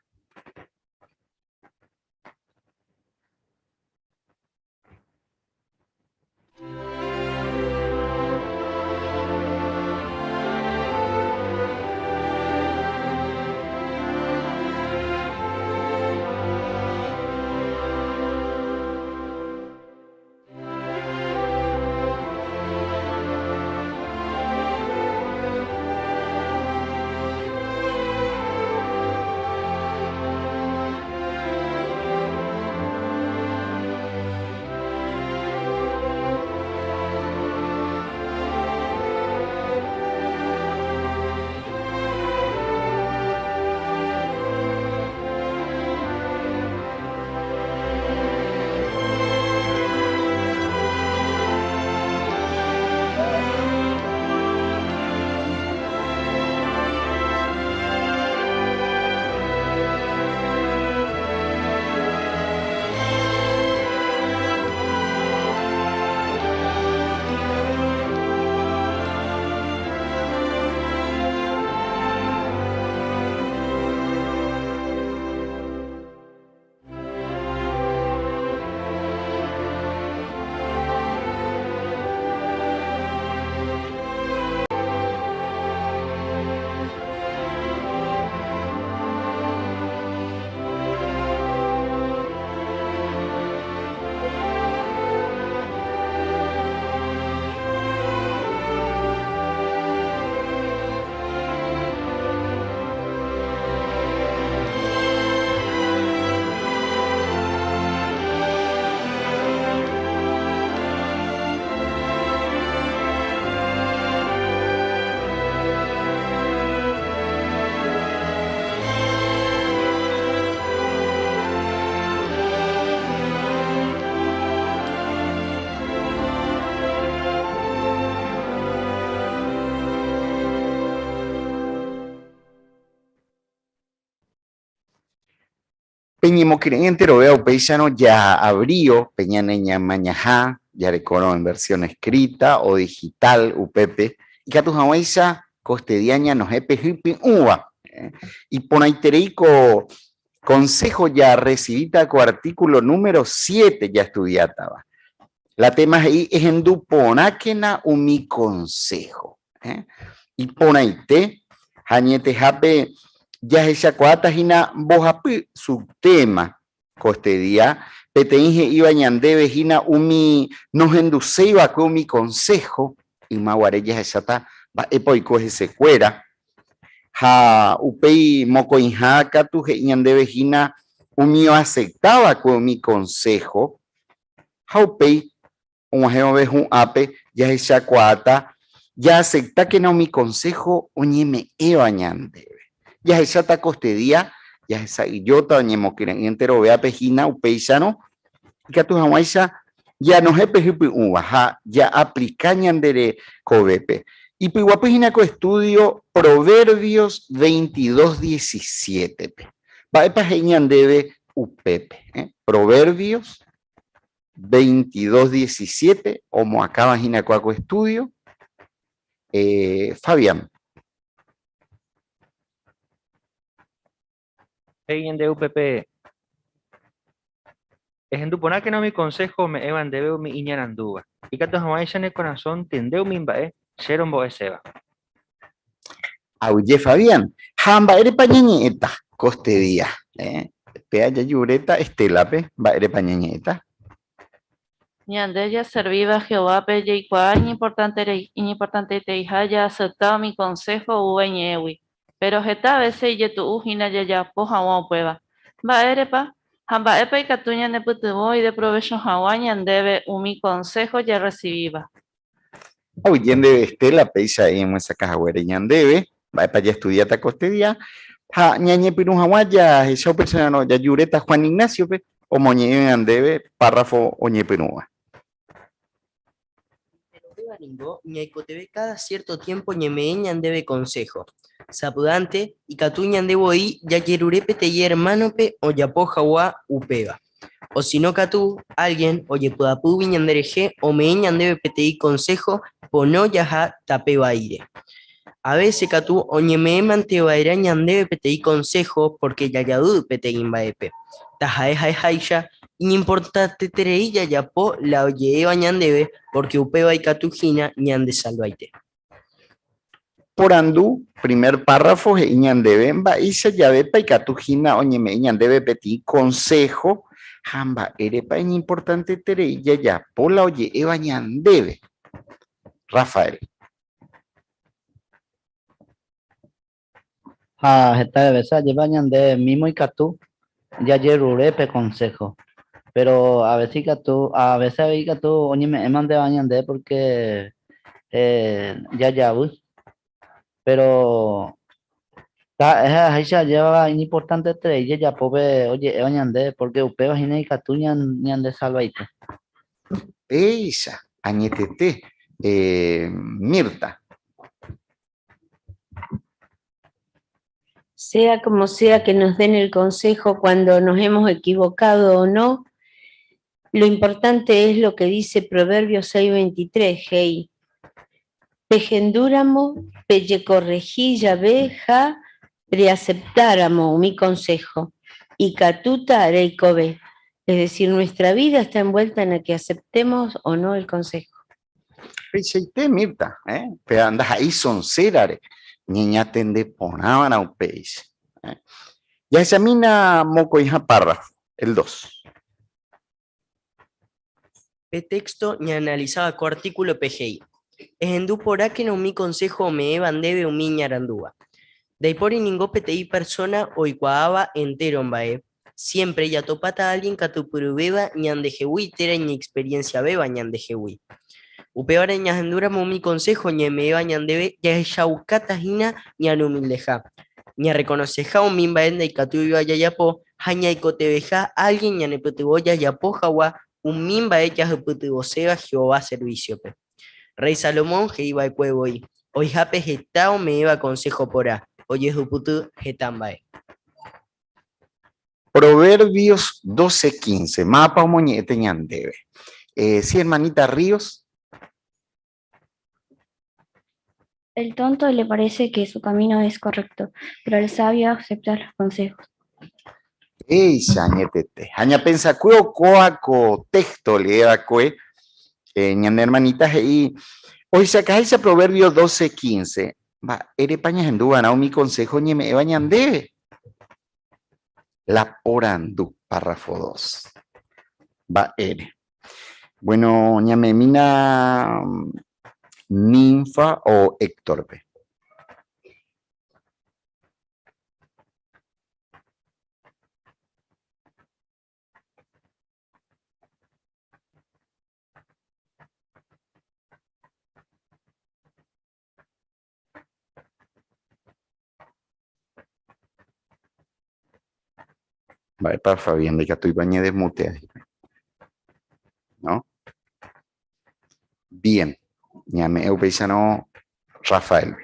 Peñemokyre'ỹ enterovéva upéicharõ jaavrío pe ñane ñamañaha jarekórõ en versión escrita o digital upépe, ikatu hag̃uáicha kostedia ñanohẽ pe hypy'ũva. Iporãiterei ko konsého jarresivíta ko artíkulo número siete jastudiátava. La téma he'i, Ehendu porãkena umi konsého. Iporãite ha añetehápe jahechakuaáta hína mbohapy subtema ko este día, peteĩ he'íva ñandéve hína umi nohenduséi va'ekue umi konsého, yma guare jahecháta mba'épa oiko hesekuéra, ha upéi mokõiha katu he'i ñandéve hína umi oasepta va'ekue umi konsého, ha upéi Og̃uahẽ vove hu'ãpe jahechakuaáta jaaseptákena umi konsého oñeme'ẽva ñandéve. Jahecháta kostedía Jahesa'ỹijóta oñemokyre'ỹ enterovéape hína upéicharõ ikatu hag̃uáicha janohẽ pe hypy'ũva ha ja'aplika ñande rekovépe. Ipyguapy hína ko estúdio Proverbios 22, 17-pe. Mba'épa he'i ñandéve upépe? Proverbios 22, 17 omoakãva hína kóa ko estúdio. Fabián. He'i ñande upépe, Ehendu porãkena umi konsého ome'ẽva ndéve umi iñarandúva, ikatu hag̃uáicha ne korasõ ontende umi mba'e che rombo'eséva. Aguyje Fabián, ha mba'érepa ñañe'ẽta kostedía? Péa jajuréta Estela-pe, mba'érepa ñañe'ẽta? Ñande jaservíva Jehovápe jaikuaa iñimportantereiha jaasepta umi konsého oúva Iñe'ẽgui. Péro heta vése ijetu'u hína jajapo hag̃ua upéva. Mba'érepa? Ha mba'épa ikatu ñanepytyvõ ideprovécho hag̃ua ñandéve umi konsého jarresivíva? Aguyje ndéve Estela, péicha emyesakã haguére ñandéve mba'épa jaestudiáta kostedia ha ñañepyrũ hag̃ua jahecha upéicharõ jajuréta Juan Ignacio-pe omoñe'ẽ ñandéve párrafo oñepyrũva. Enterovéva ningo ñaikotevẽ káda siérto tiémpo ñeme'ẽ ñandéve konsého. Sapy'ánte ikatu ñande voi jajerure peteĩ ermánope ojapo hag̃ua upéva. Osino katu, álgien ojepy'apýgui ñanderehe ome'ẽ ñandéve peteĩ konsého pono jaha tape vaíre. Avése katu oñeme'ẽmante va'erã ñandéve peteĩ konsého pórke jajavy peteĩ mba'épe. Taha'e ha'eháicha, iñimportanteterei jajapo la oje'éva ñandéve pórke upéva ikatu hína ñandesalvaite. Porandu, Primer párrafo he'i ñandéve mba'éicha javépa ikatu hína oñeme'ẽ ñandéve peteĩ konsého ha mba'érepa iñimportanteterei jajapo la oje'éva ñandéve. Rafael. Ha heta vése ajépa ñande mímo ikatu jajerure pe konsého. Péro avése ikatu, avése avei ikatu oñeme'ẽmanteva ñande pórke jajavy. Péro taha'e ha'eháicha ajéva iñimportanteterei jajapo pe oje'éva ñande pórke upéva hína ikatu ñandesalvaite. Péicha añetete, Mirta. Sea como sea que nos den el consejo cuando nos hemos equivocado o no, lo importante es lo que dice Proverbios 6:23, he'i, Pehendúramo, pejekorrehi jave ha reaceptáramo umi consejo, ikatúta reikove. Es decir, nuestra vida está envuelta en la que aceptemos o no el consejo. Peichaite Mirta, eh? Péva ndaha'éi sonsérare, ñañatende porãva'erã upéicha. Eh? Jahechamína mokõiha párrafo, el dos. Pe téxto ñaanalisáva ko artíkulope he'i, Ehendu porãkena umi konsého ome'ẽva ndéve umi iñarandúva. Ndaipóri ningo peteĩ persóna oikuaáva entéro mba'e, siémpre jatopáta álgien katupyryvéva ñandehegui térã iñexperiensiavéva ñandehegui. Upévare ñahendúramo umi konsého ñame'ẽva ñandéve jahechaukáta hína ñaneumildeha, ñarrekonoseha umi mba'e ndaikatúiva jajapo ha ñaikotevẽha álgien ñanepytyvõ jajapo hag̃ua umi mba'e jahupytyvoséva Jehová servísiope. Rréi Salomón he'i va'ekue voi, Oĩhápe heta ome'ẽva konsého porã, ojehupyty heta mba'e. Proverbios 12:15, Mávapa omoñe'ẽte ñandéve? Sí, hermanita Ríos. El tonto le parece que su camino es correcto, pero el sabio acepta los consejos. Péicha añetete. Ha ñapensakue okóva ko texto oleé va'ekue, ñane hermanita he'i, Ohechakaháicha Proverbios 12:15, mba'érepa ñahendu va'erã umi consejo oñeme'ẽva ñandéve? La porandu, párrafo 2. Mba'ére? Bueno, ñame'ẽmína Ninfa o Héctorpe. Mba'épa Fabián ndaikatúipa ñedesmutea hikuái. ¿No? Bien. Ñame'ẽ upéicharõ Rafael.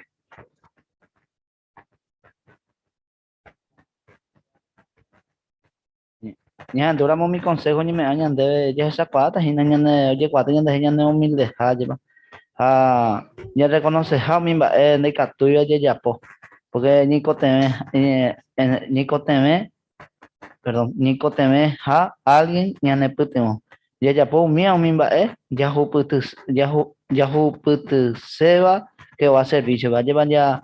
Ñahendúramo umi consejo oñeme'ẽ ñandéve jahechakuaáta hína ñane ojekuaáta ñandehe ñane humildeha jepa ha ñarrekonoseha umi mba'e ndaikatúiva jajapo porque ñaikotevẽ ñaikotevẽ perdón ñaikotevẽha alguien ñanepytyvõ jajapo umíva umi mba'e jahupyty jahupytyséva Jehová servicio-pe ajépa ja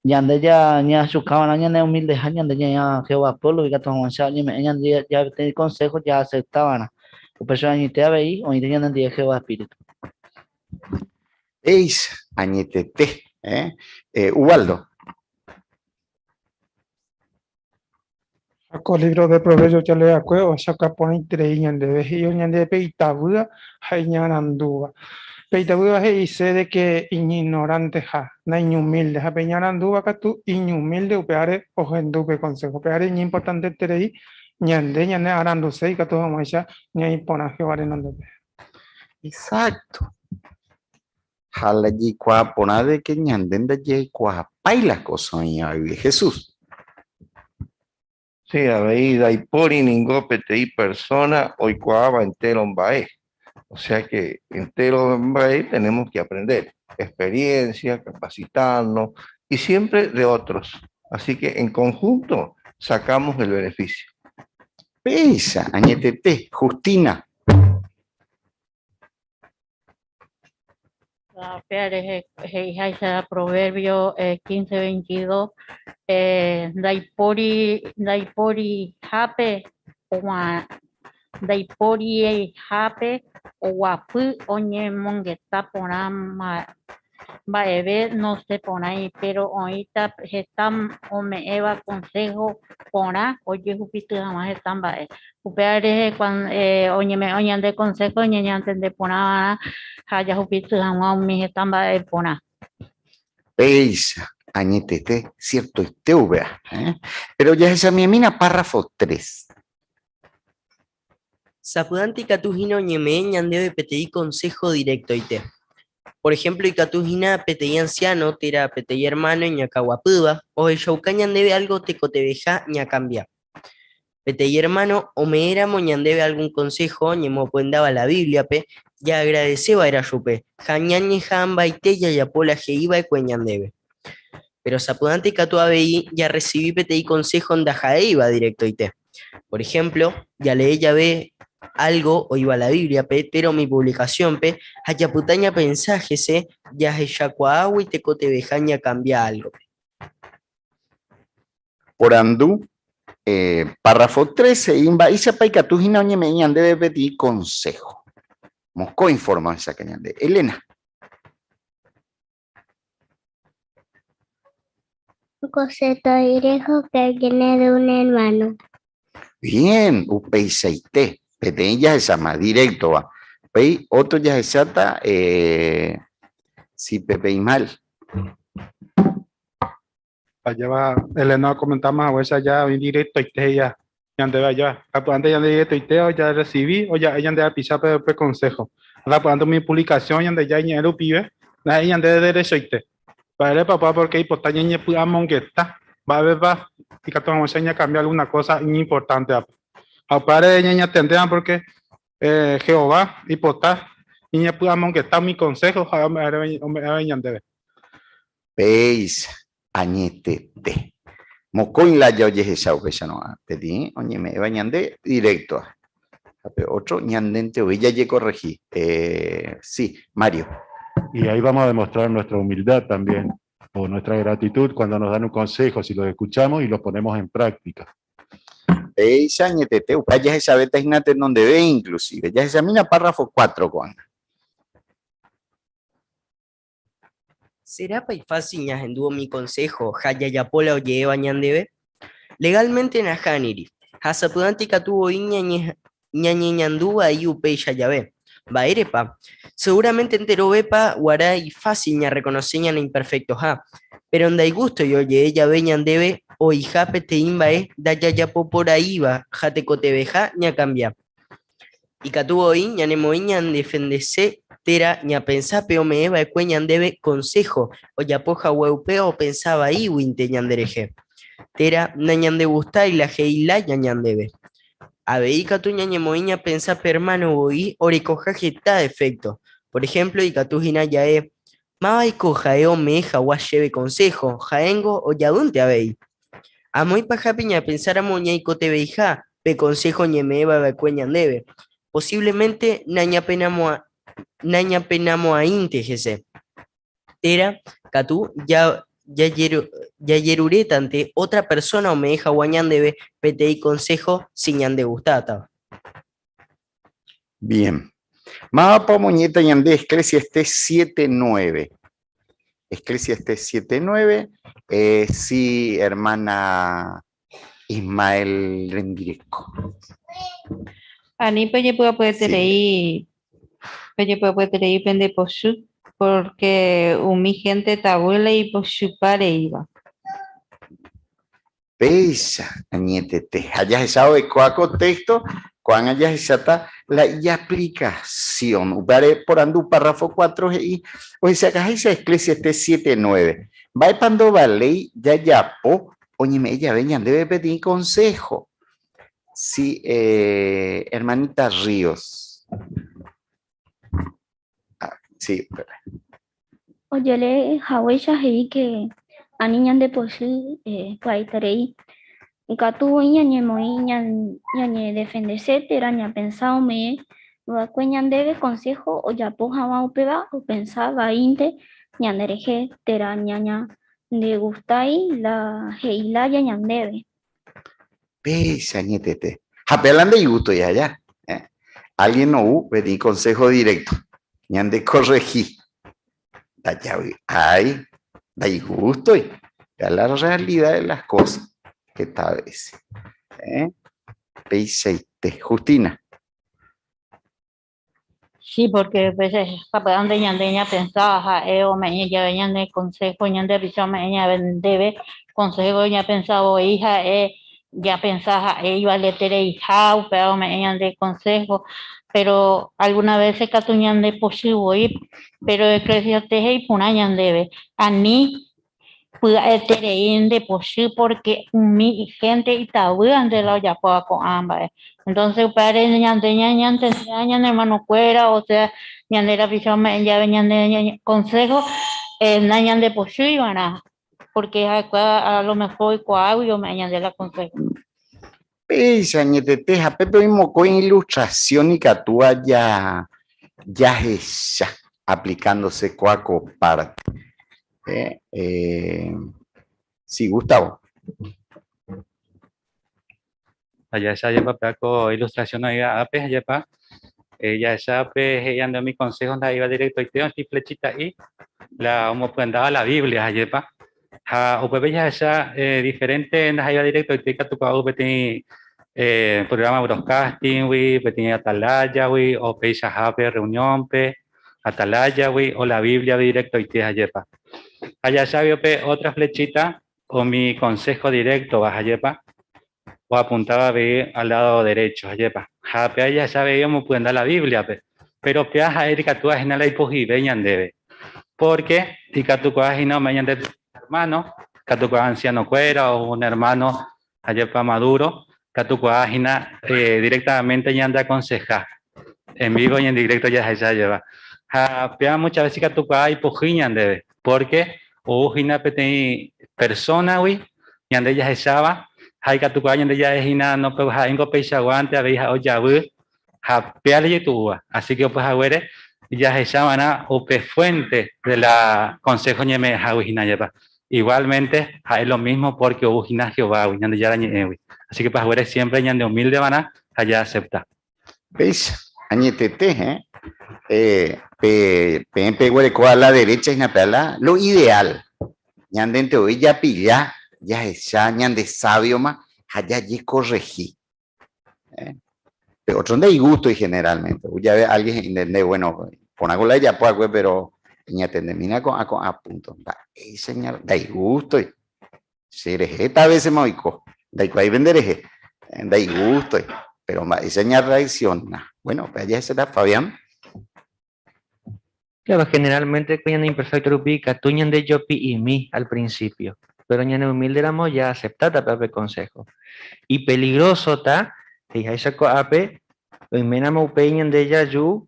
Ñande ñañeachuka va'erã ñane humildeha ñande ñaña Jehová pueblo ikatu hag̃uáicha oñeme'ẽ ñande jave peteĩ consejo jaacepta va'erã. Upéicha añoite avei oĩta ñanendive Jehová espíritu. Péicha añetete, eh? Ubaldo. Ha ko lívro de Proverbios jalee'akue ohechauka porãiterei ñandéve, he'i ñandéve pe itavýva ha iñarandúva. Pe itavýva he'ise de ke iñignoranteha, naiñumílde, ha pe iñarandúva katu iñumílde upévare ohendu pe konsého. Upévare iñimportanteterei ñande ñanearanduse ikatu hag̃uáicha ñaĩ porã Jehová renondépe. Exacto. Ha la jaikuaa porã de que ñande ndajaikuaapái la cosa oĩva guive. Jesús. Sí, avei ndaipóri ningo peteĩ persona oikuaáva entéro mba'e. O sea que entéro mba'e tenemos que aprender. Experiencia, capacitarnos y siempre de otros. Así que en conjunto sacamos el beneficio. Péicha, añetete, Justina. Péa rehe he'iháicha Proverbio 15, 22, ndaipóri ndaiporihápe ndaiporihápe oguapy oñemongeta porã Mba'eve nosẽporãi, péro oĩta heta ome'ẽva konsého porã ojehupity hag̃ua heta mba'e. Upéva rehe oñeme'ẽ ñande konsého ñañantende porã va'erã ha jahupity hag̃ua umi heta mba'e porã. Péicha, añetete, ciertoite upéva. Péro jahechamiemína párrafo 3. Sapy'ánte ikatu hína oñeme'ẽ ñandéve peteĩ konsého direktoite. Por ehémplo ikatu hína peteĩ ansiáno térã peteĩ ermáno iñakãguapýva ohechauka ñandéve álgo tekotevẽha ñakambia. Peteĩ ermáno ome'ẽramo ñandéve algún konsého ñemopyendáva la Bíbliape, jaagradese va'erã chupe ha ñañeha'ãmbaite jajapo la he'i va'ekue ñandéve. Péro sapy'ánte ikatu avei jarresivi peteĩ konsého ndaha'éiva direktoite. Por ejemplo, jalee jave algo oĩva la Bíbliape térã umi puvlikasiónpe ha japyta ñapensa hese jahechakuaágui tekotevẽha ñakambia álgope. Porandu, Párrafo 3 he'i mba'éichapa ikatu hína oñeme'ẽ ñandéve peteĩ konsého. Mokõi fórma ohechauka ñande. Elena. Un consejo directo que viene de un hermano. Bien, upeichaite. Peteĩ jahecháma, directo-va. Upéi ótro jahecháta eh, si pepeĩ mal. Ajéva Elena okomentáma haguéicha ja oĩ directoite he'íva ñandéve ajéva. Sapy'ánte ñande directoite ojarresivi oja'e ñande rapichápe upe consejo. Sapy'ánte umi publicación Ñandejára iñe'ẽ rupive ndaha'éi ñandéve derechoite. Mba'érepa upéva? Porque oipota ñañepy'amongeta mba'épepa ikatu hag̃uáicha ñakambia alguna cosa iñimportántevape. Ha upévare ñañatendéva porque Jehová oipota ñañepy'amongeta umi consejo ha'e ome'ẽva ñandéve. Péicha, añetete. Mokõi lája ojehecha upéicharõ, peteĩ oñeme'ẽva ñande directo ha pe otro ñandénte voi jajekorrehi. Sí, Mario. Y ahí vamos a demostrar nuestra humildad también, o nuestra gratitud cuando nos dan un consejo, si lo escuchamos y lo ponemos en práctica. Péicha añetete, upéva jahechavéta hína tenondeve inclusive. Jahechamína párrafo 4 ko'ág̃a. Serápa ifásil ñahendu umi konsého ha jajapo la oje'éva ñandéve? Legálmente nahániri, ha sapy'ánte ikatu voi ñañeñandu vai upéicha jave. Mba'érepa? Segúramente enterovépa guarã ifásil ñarrekonose ñaneimperfektoha, péro ndaigústoi oje'e jave ñandéve Oĩha peteĩ mba'e ndajajapoporãiva ha tekotevẽha ñakambia. Ikatu voi ñanemoĩ ñandefendese térã ñapensa pe ome'ẽva'ekue ñandéve konsého ojapo hague upéva opensa vaíguinte ñanderehe, térã nañandegustái la he'i lája ñandéve. Avei ikatu ñañemoĩ ñapensa pe ermáno voi orekoha heta defékto. Por ehémplo ikatu hína ja'e, Mávaiko ha'e ome'ẽ hag̃ua chéve konsého, ha'éngo ojavýnte avei. Amo ipahápe ñapensáramo ñaikotevẽiha pe konsého oñeme'ẽva va'ekue ñandéve, posívlemente nañapenamo'ãinte hese. Térã katu jajerurétante ótra persóna ome'ẽ hag̃ua ñandéve peteĩ konsého si ñandegustátava. Bien. Mávapa omoñe'ẽta ñande Eclesiastés 7.9? Eclesiastés 7.9, eh, sí, hermana Ismael rembireko. Ani pejepy'apyeterei, pejepy'apyeterei pende pochy, porque umi gente tavy la ipochypa reíva. Péicha añetete. Ha jahecha orekóva ko téxto, ko'ág̃a jahecháta la ijaplicación. Upévare porandu párrafo 4 he'i, Ohechakaháicha Eclesiastés 7, 9, mba'épa ndovaléi jajapo oñeme'ẽ jave ñandéve peteĩ konsého? Sí, eh, hermanita Ríos. Ah, sí, upépe. Ojere haguéicha he'i ke ani ñande pochy pya'eterei. Ikatu voi ñañemoĩ ñañedefendese térã ñapensa ome'ẽ va'ekue ñandéve konsého ojapo hag̃ua upéva opensa vaínte ñanderehe térã ñañandegustái la he'i lája ñandéve. Péicha añetete. Ha pe la ndeigústoi aja. Eh? Alguien ou peteĩ consejo directo. Ñande corregí. Ndajavy'ái, ndaigústoi. Pe la realidad de las cosas. Heta veces. Eh? Peichaite. Justina. Sí, porque a veces sapy'ánte ñande ñapensa ha'e ome'ẽ jave ñane consejo, ñande rapicha ome'ẽ ñandéve consejo ñapensa voi ha'e ñapensa ha'e ivaletereiha upéva ome'ẽ ñande consejo, pero alguna veces katu ñande pochy voi, pero Eclesiastés he'i porã ñandéve, ani Pya'eterei nde pochy pórke umi hénte itavýante la ojapóva ko'ã mba'e. Entónse upévare ñande ñañantendea ñane ermanokuéra, osea ñande rapicha ome'ẽ jave ñane konsého, nañandepochýi va'erã, pórke ha'ekuéra a lo mejor oikuaágui ome'ẽ ñande la konsého. Péicha añetete ha pépe oĩ mokõi ilustrasión ikatúva jahecha aplicándose kóa ko parte. Eh, eh, sí, Gustavo. Jahecha jepa pe ko ilustración oĩva ápe jepa jahecha pe he'i ande umi consejo ndaha'éiva directoite oĩ flechita'i la omopyendáva la Biblia jepa Ha upépe jahecha diferente ndaha'éiva directoite ikatu ka'u peteĩ programa broadcasting-gui, peteĩ atalaya-gui, o peichahápe reunión-pe, atalaya-gui, o la Biblia-gui directoite ajépa. Ha jahecha upe otra flechita umi consejo directo-va ajépa, oapuntáva avei al lado derecho ajépa. Ha péva jahecha avei omopyenda la Biblia-pe. Péro péva ha'e ikatúva hína la ipohyive ñandéve. Pórke ikatukuaa hína ome'ẽ ñande ermáno, ikatukuaa ansianokuéra o un ermáno ajépa maduro, ikatukuaa hína directamente ñandeakonseha en vivo y en directo jahecha ajépa. Ha péva muchas veces ikatukuaa ipohýi ñandéve, pórke ou hína peteĩ persónagui ñande jahecháva ha ikatukuaa ñande ja'e hína no ha'éngo peichaguánte avei ha ojavy ha péa rejetu'úva. Así que upe haguére jahecha va'erã upe fuente de la consejo ñeme'ẽhágui hína jepa. Igualmente ha'e lo mismo porque ou hína Jehovágui, Ñandejára ñe'ẽgui. Así que upe haguére siempre ñande humilde va'erã ha ja'acepta. Péicha, añetete, eh? Eh, pe, peẽ peguereko a la derecha hína pe a la, lo ideal. Ñandénte voi japilla, jahecha, ñande sábioma ha jajekorrehi. Eh? Pe otro ndaigústoi generalmente. Jave alguien he'i nde, nde, bueno, porãko la ejapo va'ekue, pero eñatendemína ko'ã ko'ã punto. Mba'éicha ña, ndaigústoi. Che rehe heta vésema oiko, ndaikuaái pende rehe, ndaigústoi, péro mba'éicha ñarreacciona. Bueno, upéva jahecháta, Fabián. Claro, generalmente ko ñane imperfecto rupi ikatu ñande jopi'imi al principio, pero ñane humilde ramo ja aceptáta pe consejo. Ipeligrosota, he'iháicha ko'ápe, oiméramo upéi ñande jaju,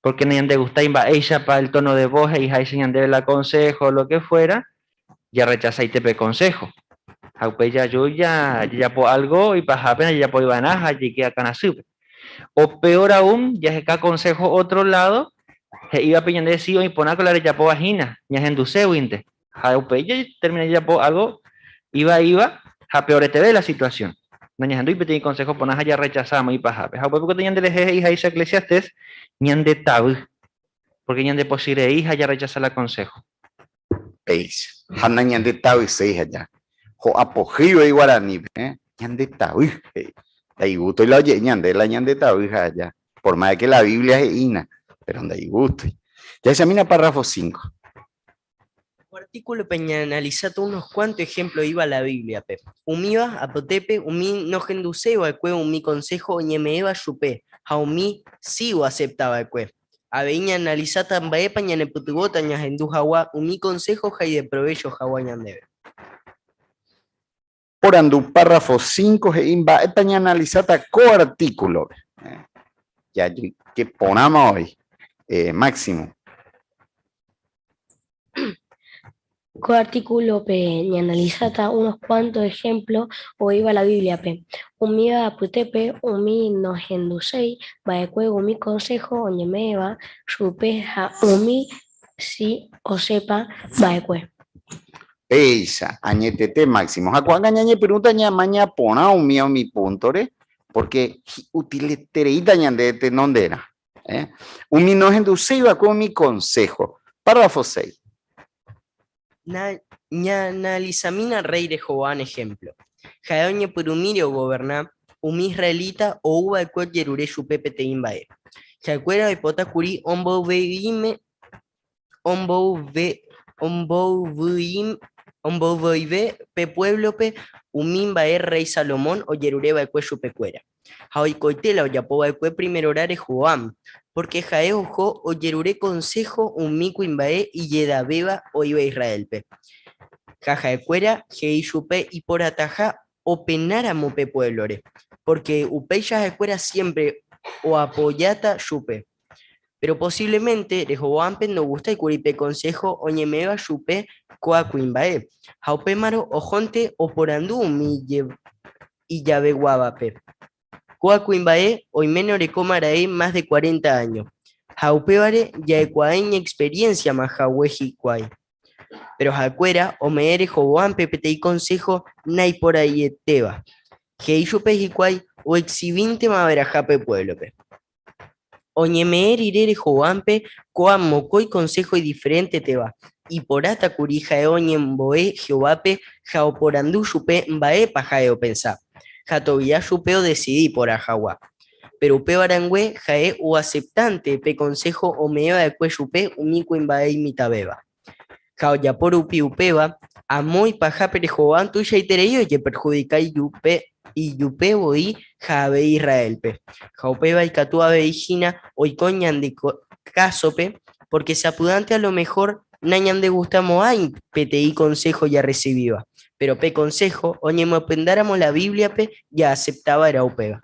porque nañandegustái mba'éichapa el tono de voz he'iháicha ñandéve la consejo, lo que fuera, jarrechasaite pe consejo. Ha upéi jaju jajapo algo ipahápe ndajajapoiva'erã ha jaike akãrasýpe. O peor aún, jaheka consejo otro lado, he'ívape ñande si oĩ porã ko la rejapóva hína, ñahenduséguinte. Ha upéi jatermina jajapo algo ivaíva ha peoreteve la situación. Nañahendúi peteĩ consejo porã ha jarrechasáma ipahápe. Ha upépe katu ñanderehe he'iháicha Eclesiastés, ñande tavy, porque ñande pochy rei ha jarrechasa la consejo. Péicha. Ha nañandetavyséi aja. Ho'a pohýi voi guaranípe, eh? Ñandetavy, he'i. Ndaigústoi la oje'e ñande la ñandetavy ha aja. Por más de que la Biblia he'ína, pero ndaigústoi. Jahechamína párrafo 5. Ko artículope ñaanalisáta unos cuanto ejemplo oĩva la Bíbliape. Umíva apytépe umi nohenduséi va'ekue umi konsého oñeme'ẽva chupe ha umi si oasepta va'ekue. Avei ñaanalisáta mba'épa ñanepytyvõta ñahendu hag̃ua umi konsého ha ideprovécho hag̃ua ñandéve. Porandu párrafo 5 he'i mba'épa ñaanalisáta ko artíkulope. Jajyke porãma oĩ. Máximo. Ko artíkulope ñaanalisáta unos kuánto ehémplo oĩva la Bíbliape. Umíva apytépe umi nohenduséi va'ekue umi konsého oñeme'ẽva chupe ha umi si osẽpa va'ekue. Péicha, añetete Máximo. Ha ko'ág̃a ñañepyrũta ñamaña porã umíva umi púntore, pórke hi'utiletereíta ñande tenonderã. Eh? Umi nohenduséi va'ekue umi konsého. Párrafo 6. Na, ñaanalisamína rréi Rehoboam ehémplo. Ha'e oñepyrũmíre ogoverna, umi israelita ou va'ekue ojerure chupe peteĩ mba'e. Ha'ekuéra oipota kuri omboyve'íme omboyve pe puévlope umi mba'e rréi Salomón ojerure va'ekue chupekuéra. Ha oikoite la ojapo va'ekue primerorã Rehoboam, pórke ha'e oho ojerure konsého umi kuimba'e ijedavéva oĩva Israélpe. Ha ha'ekuéra he'i chupe iporãtaha openáramo pe puévlore, pórke upéicha ha'ekuéra siémpre oapojáta chupe. Péro posívlemente Rehoboámpe ndogustái kuri pe konsého oñeme'ẽva chupe ko'ã kuimba'e, ha upémarõ ohónte oporandu umi ijaveguávape. Ko'ã kuimba'e oiméne orekóma ra'e mas de cuarenta áño, ha upévare ja'ekuaa iñexperiénsiama hague hikuái. Péro ha'ekuéra ome'ẽ Rehoboámpe peteĩ konsého naiporãietéva. He'i chupe hikuái oexivíntema va'erãha pe puévlope. Oñeme'ẽ rire Rehoboámpe ko'ã mokõi konsého idiferenteteva, iporãta kuri ha'e oñembo'e Jehovápe ha oporandu chupe mba'épa ha'e opensa, ha togia chupe odesidi porã hag̃ua. Péro upéva rangue ha'e oaseptánte pe konsého ome'ẽ va'ekue chupe umi kuimba'e imitãvéva. Ha ojapo rupi upéva, amo ipahápe Rehoboam tuichaiterei ojeperhudika ijupe ijupe voi ha avei Israélpe. Ha upéva ikatu avei hína oiko ñande kásope, pórke sapy'ánte a lo mehór nañandegustamo'ãi peteĩ konsého jarresivíva. Péro pe konsého oñemopyendáramo la Bíbliape jaasepta va'erã upéva.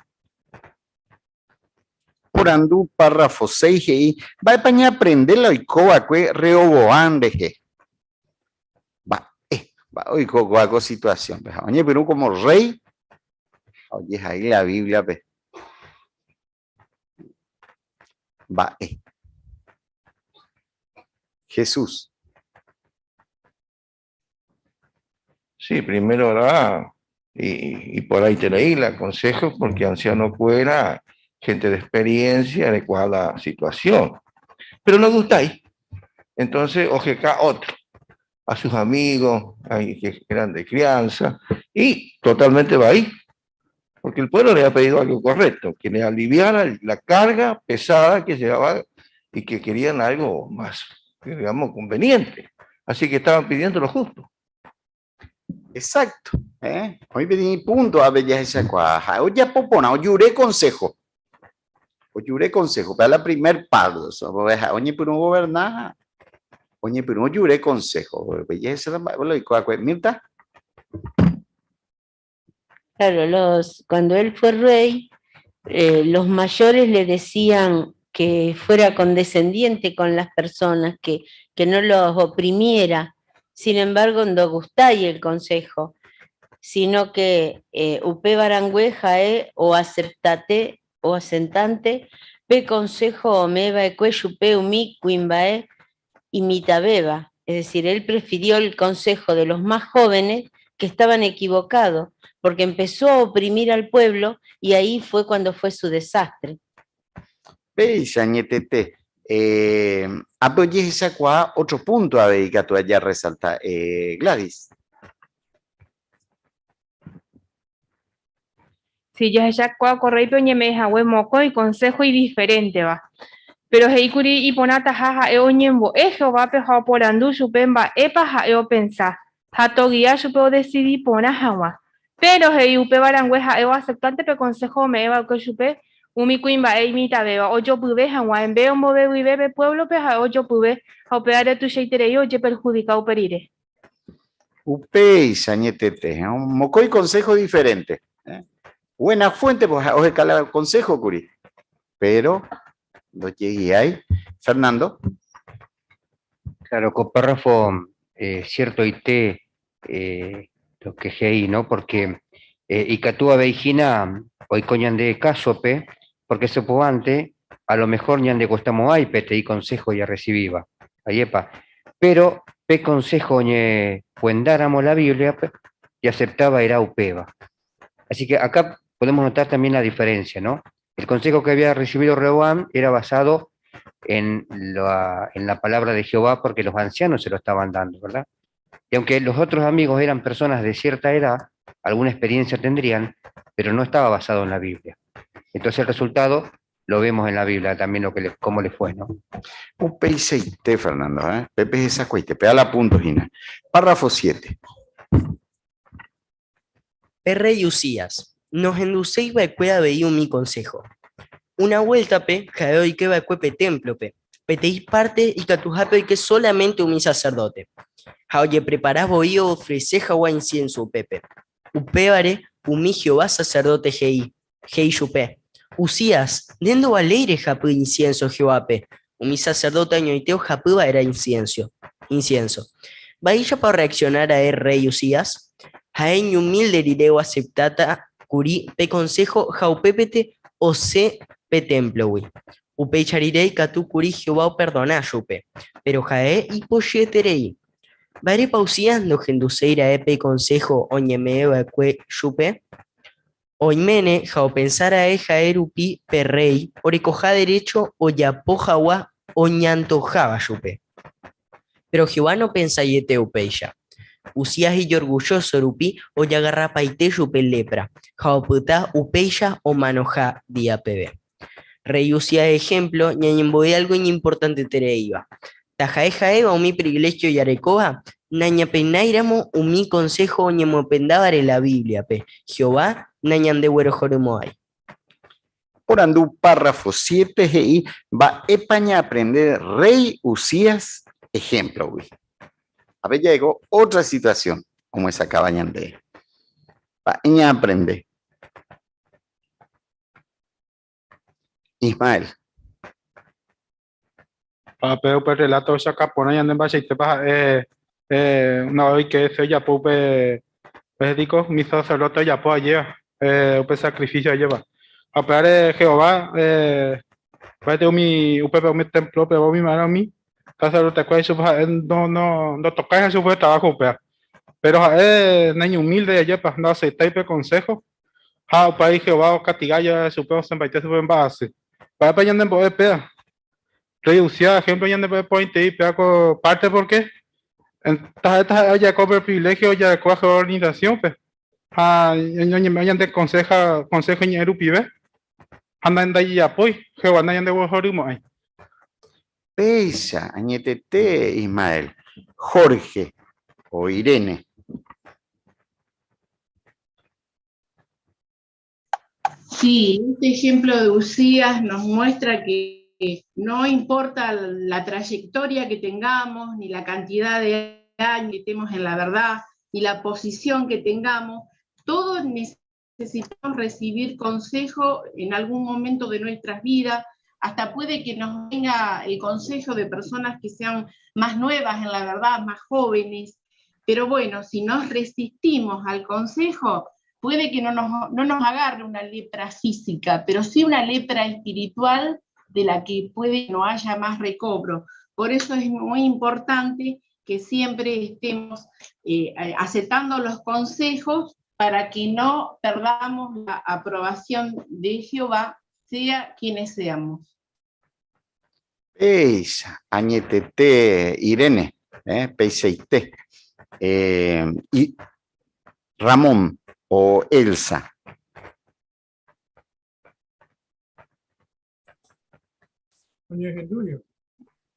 Porandu párrafo 6 he'i, Mba'épa ñaaprende la oiko va'ekue Rehoboam rehe? Mba'e? Mba'e oiko kóva ko situasiónpe? Ha oñepyrũ kómo rréi ha ojehai la Bíbliape. Mba'e? Jesús. Sí, primero era y, por ahí te la aconsejo porque anciano fuera, gente de experiencia, adecuada la situación. Pero no gustáis. Entonces, OGK otro, a sus amigos, a que eran de crianza, y totalmente va ahí. Porque el pueblo le ha pedido algo correcto, que le aliviara la carga pesada que llevaba y que querían algo más, digamos, conveniente. Así que estaban pidiendo lo justo. Exacto. Eh? Oĩ peteĩ punto ápe jahechakuaa. Ha'e ojapo porã, ojure consejo. Ojure consejo. Péva la primer paso. Ha'e oñepyrũ ogoberna, oñepyrũ ojure consejo. Jahecháta mba'épa la oiko va'ekue. Mirta? Claro, los, cuando él fue rey, los mayores le decían que fuera condescendiente con las personas, que no los oprimiera. Sin embargo, no gustái el consejo, sino que upéva rangue ha'e o aceptate o asentante pe consejo ome'ẽva'ekue chupe umi kuimba'e imitãvéva. Es decir, él prefirió el consejo de los más jóvenes que estaban equivocados, porque empezó a oprimir al pueblo y ahí fue cuando fue su desastre. Péicha añetete. Eh, ápe ojehechakuaa otro punto avei katu aja resalta. Eh, Gladys. Si jahechakuaa ko rréipe oñeme'ẽ hague mokõi konsého idiferénteva. Péro he'i kuri iporãtaha ha'e oñembo'e Jehovápe ha oporandu chupe mba'épa ha'e opensa, ha togia chupe odesidi porã hag̃ua. Péro he'i upéva rangue ha'e oaseptánte pe konsého ome'ẽ va'ekue chupe umi kuimba'e imitãvéva ojopyve hag̃ua, enve ombovevuive pe puévlope ha'e ojopyve ha upévare tuichaiterei ojeperhudika upe rire. Upéicha añetete, mokõi consejo diferente. Buena fuente pues oheka la consejo kuri. Pero ndojegiái. Fernando. Claro, ko párrafo eh, ciertoite eh, lo que he'i, no? Porque eh, ikatu avei hína oiko ñande kásope, porque supo'ante a lo mejor ñande gustamo'ãi peteĩ consejo jarrecibíva, ajépa? Pero pe consejo oñepuendáramo la Biblia-pe, jaceptava'erã upéva. Así que acá podemos notar también la diferencia, ¿no? El consejo que había recibido Rehoboam era basado en la palabra de Jehová porque los ancianos se lo estaban dando, ¿verdad? Y aunque los otros amigos eran personas de cierta edad, alguna experiencia tendrían, pero no estaba basado en la Biblia. Entonces el resultado lo vemos en la Biblia también lo que le, cómo le fue, ¿no? Upeichaite, Fernando, eh? Pepe hesakuaite, pe ala punto hína. Párrafo 7. Pe rey Uzías, nohenduséi va'ekue avei umi consejo. Una vuéltape ha'e oike va'ekue pe témplope, peteĩ párte ikatuhápe oike sólamente umi saserdóte, ha ojeprepara voi oofrese hag̃ua insiénso upépe. Upévare umi Jehová saserdóte he'i he'i chupe, Uzías, nde ndovaléi rehapy insiénso Jehovápe, umi saserdóte añoite ohapy va'erã insiénso. Mba'éichapa orreaksiona ra'e rréi Uzías? Ha'e iñumílde rire oaseptáta kuri pe konsého ha upépete osẽ pe témplogui. Upéicha rire ikatu kuri Jehová operdona chupe, péro ha'e ipochyeterei. Mba'érepa Uzías ndohenduséi ra'e pe konsého oñeme'ẽ va'ekue chupe? Oiméne ha opensa ra'e ha'e rupi pe rréi orekoha derécho ojapo hag̃ua oñantoháva chupe. Péro Jehová nopensaiete upéicha. Uzías ijorgullóso rupi ojagarrapaite chupe lépra ha opyta upéicha omanoha día peve. Rréi Uzías ehémplo ñañembo'e álgo iñimportantetereíva. Taha'e ha'éva umi priviléhio jarekóva, nañapenáiramo umi konsého oñemopendávare la Bíbliape, Jehová nañandeguerohorymo'ãi. Porandu párrafo siete he'i mba'épa ñaaprende rréi Uzías ehémplogui. Ápe jaeko ótra situasión omyesakãva ñandéve. Mba'e ñaaprende? Ismael. Ha pe upe relato ohechauka porã ñande mba'eichaitépa ha'e una vez oike hese ojapo upe médico, umi sacerdote ojapo ajéva upe sacrificio ajéva. Ha upévare Jehová mba'ete umi upépe umi templo-pe umi mba'erã umi sacerdote-kuéra ichupe ha'e ndotokái chupe trabajo upéva. Péro ha'e naiñumílde ajépa, ndoaceptái pe consejo Ha upéi Jehová okastiga jave chupe osẽmbaite chupe mba'asy. Mba'épa ñanembo'e péva? Rey Uzías ehémplo ñanembo'e porãitei péva ko párte pórke taha'e taha'e ojapo pe priviléhio ojarekóva Jehová organisasiónpe ha ñañeme'ẽ ñande konsého iñe'ẽ rupive ha ndajejapói Jehová nañandeguerohorymo'ãi. Péicha añetete Ismael, Jorge o Irene. Sí, este ejemplo de Uzías nos muestra que no importa la trayectoria que tengamos, ni la cantidad de años que estemos en la verdad, ni la posición que tengamos, todos necesitamos recibir consejo en algún momento de nuestras vidas, hasta puede que nos venga el consejo de personas que sean más nuevas en la verdad, más jóvenes, pero bueno, si nos resistimos al consejo, puede que no nos agarre una lepra física, pero sí una lepra espiritual de la que puede que no haya más recobro. Por eso es muy importante que siempre estemos aceptando los consejos para que no perdamos la aprobación de Jehová, sea quienes seamos. Esa, añetete, Irene, P6T. Y Ramón o Elsa. Oñejendurio.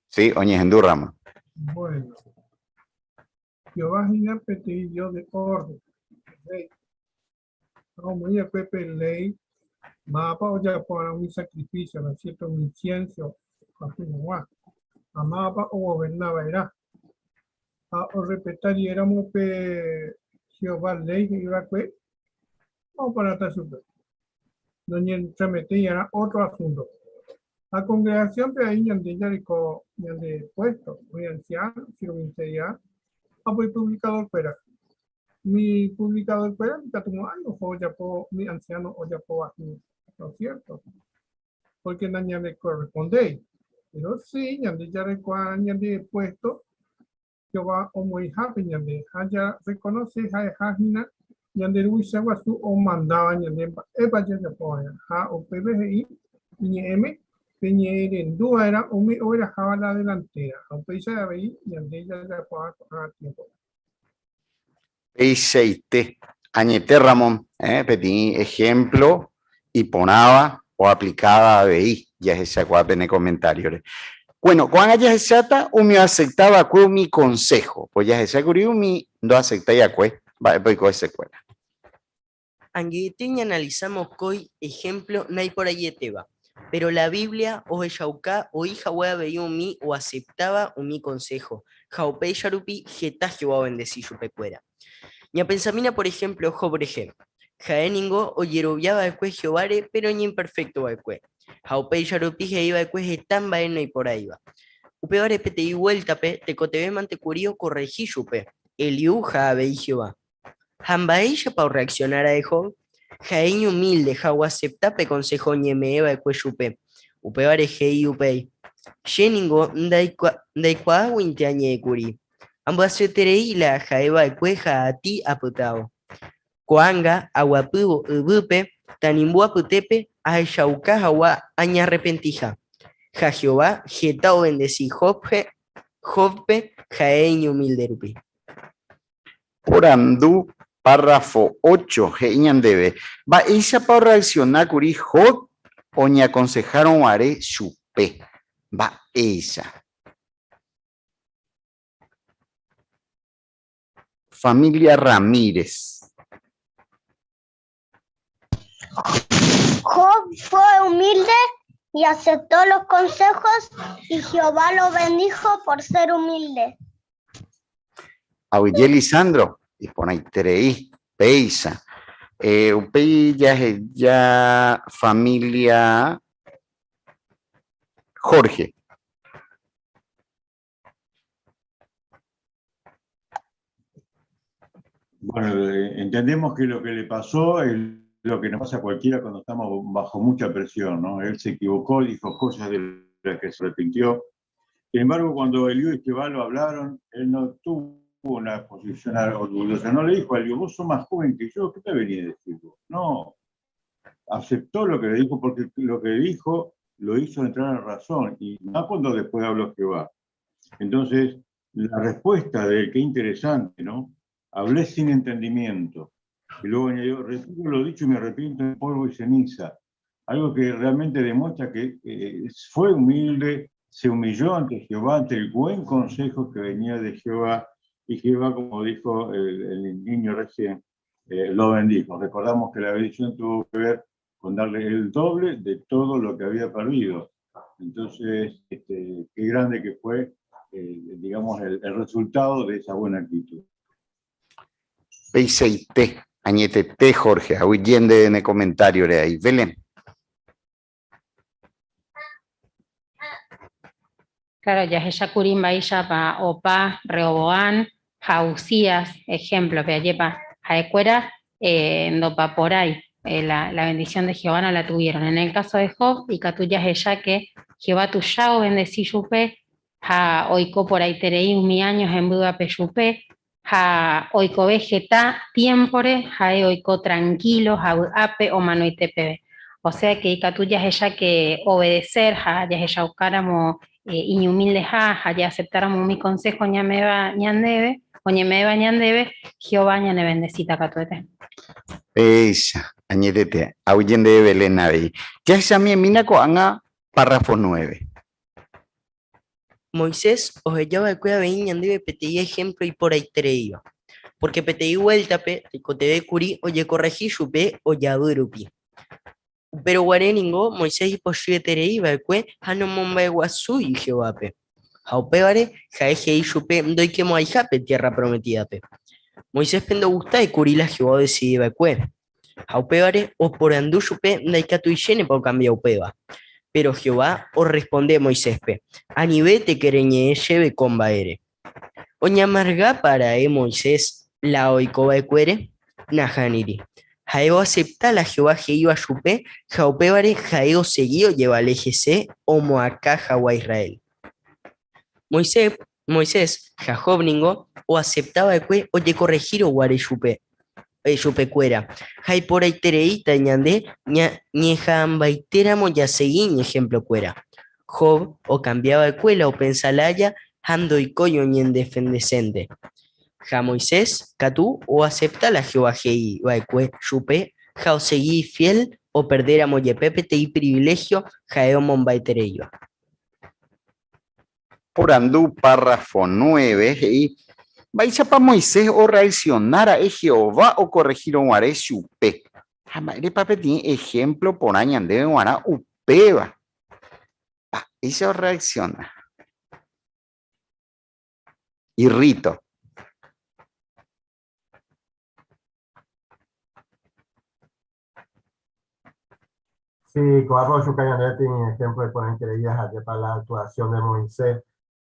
Sí, Oñejendu, Ramón. Bueno. Jehová hina peteĩ Dios de orden. Rey. Como ella pepe ley, mapa o ya por un sacrificio, ¿no es cierto? Un incienso, a mapa o gobernaba era. A o respetar y éramos pe Jehová ley que iba a que, o para estar super. Doña Tramete era otro asunto. La congregación pe ahí ñande ya rico, ñande puesto, muy anciano, si lo ya, a pues publicador fuera. Mi publicador fuera, mi tatumo, ay, ojo, ya po, mi anciano, o ya po, así, ¿no es cierto? Porque ñande le corresponde. Pero sí, ñande ya rico, ñande puesto, Jehová o muy happy, ñande, haya reconoce, ja, ja, jina, ñande ruisa guasu o mandaba, ñande, epa, ya, ya po, ya, ja, o P B G I, ñe M, Peñerendúa era umi o era jaba la delantera. Aunque dice de ahí, ñande ya ya po, a tiempo. P6T, Añete Ramón, pedí ejemplo y ponaba o aplicaba a BI, ya es esa cual tiene comentario. Bueno, cuando haya esa umi aceptaba cue mi consejo, pues ya esa curi umi no acepta ya cue, va, voy con esa escuela. Angueteña analizamos coi ejemplo nay por ahí eteba. Pero la Biblia o ellauca o hija wea veía un mi o aceptaba un mi consejo. Jaupei yarupi jeta Jehová bendecí yupecuera. Ña pensamina, por ejemplo, Jobreje. Jaéningo o yeroviaba de Jehovare, pero ña imperfecto va de Jaupei yarupi jeiba de jetan baeno y por ahí va. Upeore pete y vuelta pe, tecotebe mantecurío corregí yupe. Eliú ja veí Jehová. Jambaella pa reaccionar a Job. Jaeño humilde, jau aceptape consejo ñemeeva de cueyupe. Upeare jei upei. Yeningo ndaikuaa inteañe de curi. Ambuaseterei la jaeva de cueja a ti aputao. Coanga, aguapubo, ubupe, tanimbua putepe, aishauka jawa añarrepentija. Ja Jehová, jetao bendecí Jobje, Jobpe, jaeño humilde rupi. Porandú, párrafo 8, Debe. Va, esa pa reaccionar curi Job, o ni aconsejaron are supe. Va, esa. Familia Ramírez. Job fue humilde y aceptó los consejos y Jehová lo bendijo por ser humilde. Abuye Lisandro, y por ahí treí, peisa. Upei ya, ya familia Jorge. Entendemos que lo que le pasó es lo que nos pasa a cualquiera cuando estamos bajo mucha presión, ¿no? Él se equivocó, dijo cosas de las que se arrepintió. Sin embargo, cuando Eliú y Jehová lo hablaron, él no tuvo una posición orgullosa. No le dijo a Eliú, vos sos más joven que yo, ¿qué te venía a decir vos? No, aceptó lo que le dijo porque lo que dijo lo hizo entrar en razón, y más cuando después habló Jehová. Entonces, la respuesta de él, qué interesante, ¿no? Hablé sin entendimiento. Y luego añadió, repito lo dicho y me arrepiento en polvo y ceniza. Algo que realmente demuestra que fue humilde, se humilló ante Jehová, ante el buen consejo que venía de Jehová, y Jehová, como dijo el niño recién, lo bendijo. Recordamos que la bendición tuvo que ver con darle el doble de todo lo que había perdido. Entonces, este, qué grande que fue, eh, digamos, el, el resultado de esa buena actitud. Peisaite, añetete, Jorge, aguyje ne comentario re ahí. Belén. Claro, jahechákuri mba'éichapa opa Rehoboam ha Uzías ejemplo-pe, ajépa ha'ekuéra ndopaporãi, la bendición de Jehová no la tuvieron. En el caso de Job, ikatu jahecha que Jehová tuicha obendecí chupe ha oiko porãiterei umi año hembývape chupe, ha oikove heta tiémpore ha'e oiko trankílo ha vy'ápe omanoite peve. Osea ke ikatu jahecha ke obedeser ha jahechaukáramo iñumildeha ha jaaseptáramo umi konsého ñame'ẽva ñandéve, oñeme'ẽva ñandéve, Jehová ñanevendesíta katuete. Péicha, añetete, aguyje ndéve Belén avei. Jahechamiemína ko'ág̃a párrafo nueve. Moisés oheja va'ekue avei ñandéve peteĩ ehémplo iporãitereíva, pórke peteĩ vuéltape tekotevẽ kuri ojekorrehi chupe ojavy rupi. Upérõ guare ningo Moisés ipochyeterei va'ekue ha nomomba'eguasúi Jehovápe, ha upévare ha'e he'i chupe ndoikemo'ãiha pe Tiérra Prometídape. Moiséspe ndogustái kuri la Jehová odesidi va'ekue, Ha upévare oporandu chupe ndaikatuichénepa okambia upéva. Péro Jehová orresponde Moiséspe, Anivéteke reñe'ẽ chéve ko mba'ére. Oñamargápa ra'e Moisés la oiko va'ekuére? Nahániri. Ha'e oasepta la Jehová he'íva chupe ha upévare ha'e osegi ojevale hese omoakã hag̃ua Israel. Moisés ha Job ningo oasepta va'ekue ojekorrehírõ guare chupe. chupekuéra, ha iporãitereíta ñande ñañeha'ãmbaitéramo jasegi iñehemplokuéra. Job okambia va'ekue la opensa lája ha ndoikói oñedefendesénte. Ha Moisés katu oasepta la Jehová he'i va'ekue chupe ha osegi ifiél operdéramo jepe peteĩ priviléhio ha'e omomba'etereíva. Porandu párrafo nueve he'i, Mba'éichapa Moisés orreaksiona ra'e Jehová okorrehírõ guare chupe? Ha mba'érepa peteĩ ehémplo porã ñandéve g̃uarã upéva? Mba'éicha orreaksiona? Irrito. Sí, ko'ápe ochuka ñandéve peteĩ ejemplo iporãiterei jahajépa la actuación de Moisés.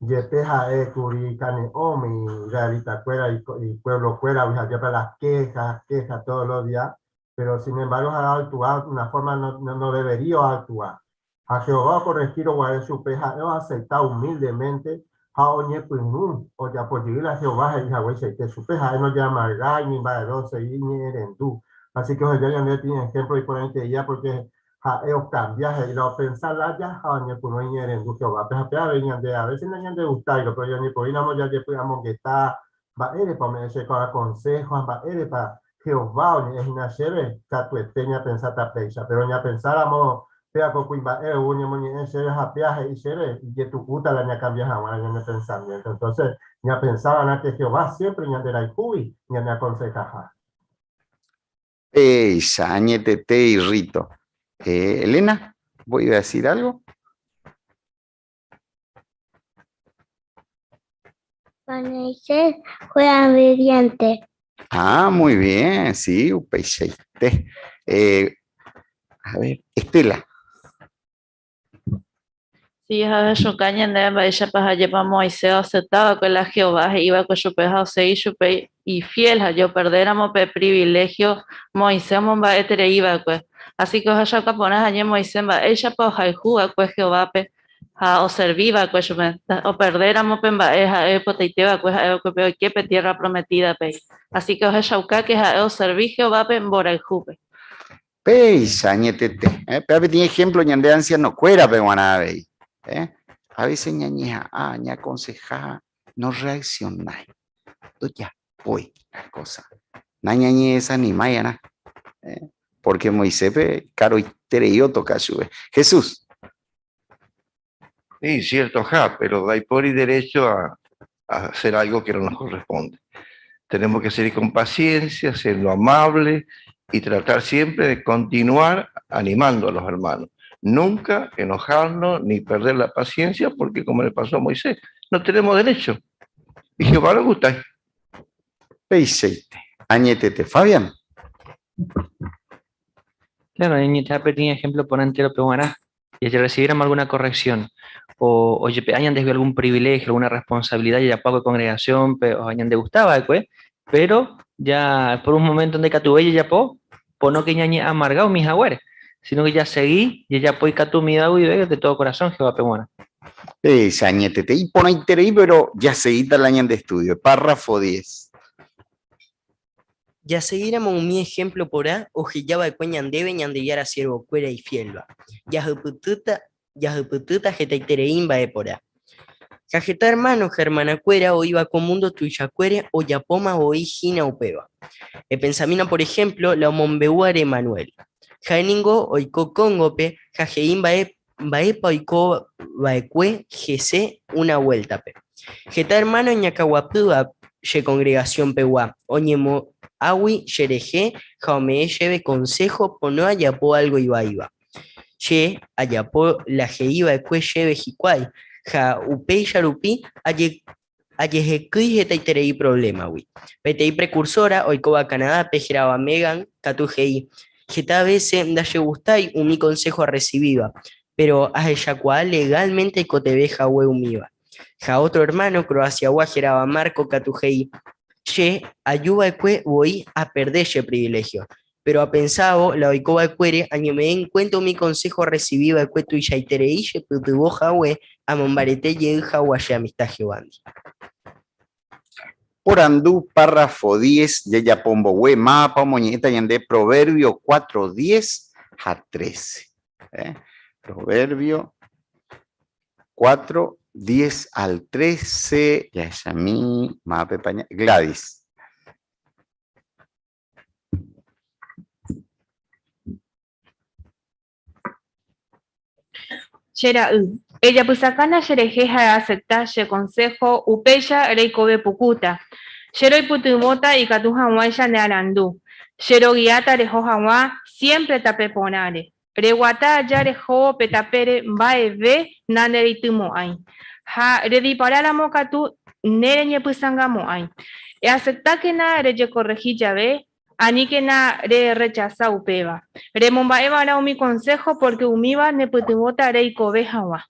Jepe ha'e kuri ikane'õ umi israelita-kuéra ipueblo-kuéragui hajépa las quejas, quejas todos los días, pero sin embargo ha'e oactua de una forma no, no debería oactua. Ha Jehová okorrehírõ guare chupe ha'e oasepta humildemente ha oñepyrũ ojapo jey la Jehová he'i hagueichaite chupe, ha'e nojeamargái ni mba'eve osegi iñe'ẽrendu. Así que oheja ñandéve peteĩ ehémplo iporãitereíva pórke ha'e okambia he'i la opensa lája ha oñepyrũ iñe'ẽrendu Jehovápe. Ha péva avei ñande a vése nañandegustáirõ, péro ñañepoíramo jajepy'amongeta Mba'érepa ome'ẽ che ko'ã konsého ha mba'érepa Jehová oñe'ẽ hína chéve? Katuete ñapensáta péicha. Péro ñapensáramo péa ko kuimba'e ou oñemoñe'ẽ chéve ha péa he'i chéve, ijetu'úta la ñakambia hag̃ua la ñane pensamiénto. Entónse ñapensa va'erã ke Jehová siémpre ñanderayhúgui ñaneakonsehaha. Péicha, añetete irríto. Elena, ¿vos ibas a decir algo? Moisés fue obediente. Ah, muy bien, sí, upeichaite. Eh, a ver, Estela. Sí, jahechuka ñandéve mba'éichapa ha'épa Moisés oacepta va'ekue la Jehová he'i va'ekue chupe ha osegi chupe ifiel ha joperdéramo pe priviléhio Moisés omomba'eterei va'ekue. Así ke ohechauka porã hañe Moisés mba'éichapa ohayhu va'ekue Jehovápe ha oservi va'ekue chupe. Operdéramo pe mba'e ha'e oipotaite va'ekue ha'e va'ekue pe oike pe Tiérra Prometídape. Así ke ohechauka ke ha'e oservi Jehovápe mborayhúpe. Péicha añetete. Péva peteĩ ehémplo ñande ansianokuérape g̃uarã avei. A vése ñañeha'ã, ñakonseha, norreaksionái, ndojapói la kósa. Nañañedesanimái va'erã, pórke Moiséspe karoiterei otoka chupe. Jesús. Sí, cierto, ja, pero ndaipóri derecho a hacer algo que no nos corresponde. Tenemos que ser con paciencia, siendo amable. Y tratar siempre de continuar animando a los hermanos. Nunca enojarnos ni perder la paciencia, porque como le pasó a Moisés, no tenemos derecho. Y Jehová lo gusta. Peiseite. Añetete, Fabián. Claro, añetete tiene ejemplo por entero peguará. Y si recibiéramos alguna corrección, o hayan desviado algún privilegio, alguna responsabilidad, y ya poco de congregación, pero hayan de gustaba, pues, pero ya por un momento donde catubelle ya po, po no que ñañe amargado mis agüeres, sino que ya seguí, y ya po y catu mi y de todo corazón, Jehová peguará. Esa añetete, y por ahí pero ya seguí tal año de estudio, párrafo 10. Ya seguiramos mi ejemplo por A, ojellaba de cueñandebe, ñandeyara siervo cuera y fielba. Ya jupututa, jetaitereimba de por A. Jajeta hermano, germana cuera, o iba con mundo tuya cuere, o yapoma o hijina upeba. E pensamina, por ejemplo, la omombeuare Emanuel. Jaeningo oiko congope, jajeimba e baepa oiko baecue, gc una vuelta pe. Jeta hermano ñacahuapúa, ye congregación peguá, oñemo awi, yereje, jaomee lleve consejo, pono ayapó algo iba iba. Ye, ayapó la jeiba ecue lleve jicuay, ja upei yarupi, aye ayejekui jetaiterei problema wi. Petei precursora, oikoba Canadá, pejeraba Megan, katujei. Jeta veces daye gustai umi consejo recibiba, pero ajeyacuá legalmente cotebeja hue umiba. Ja otro hermano, Croacia guajeraba Marco katujei. Che, ayuba ecue voy a perder ese privilegio. Pero a pensado, la oikoba ecuere, año me en cuenta mi consejo recibiba ecue tu yaitereiche, putuboja hue, amombarete yeja guaye amistad jehovandi. Por andú, párrafo 10, yeya pombo hue, mapa, moñeta, yande, proverbio 4, 10 a 13. Proverbio 4, 10 al 13, ya es a mí, mape, paña, Gladys. Xera y. Ella pusacana xerejeja acepta xe consejo upeya reikobe pukuta. Xero iputumota y katuja ne arandu. Xero guiata rejo jawa siempre tapeponare. Reguata ya rejo petapere baeve naneritumo ay. Ja rediparáramo katu nereñe pusangamo ay. E acepta que na reye corregí ya ve, ani que na re rechaza upeba. Remomba eva mi consejo porque umiba neputumota reikobe jawa.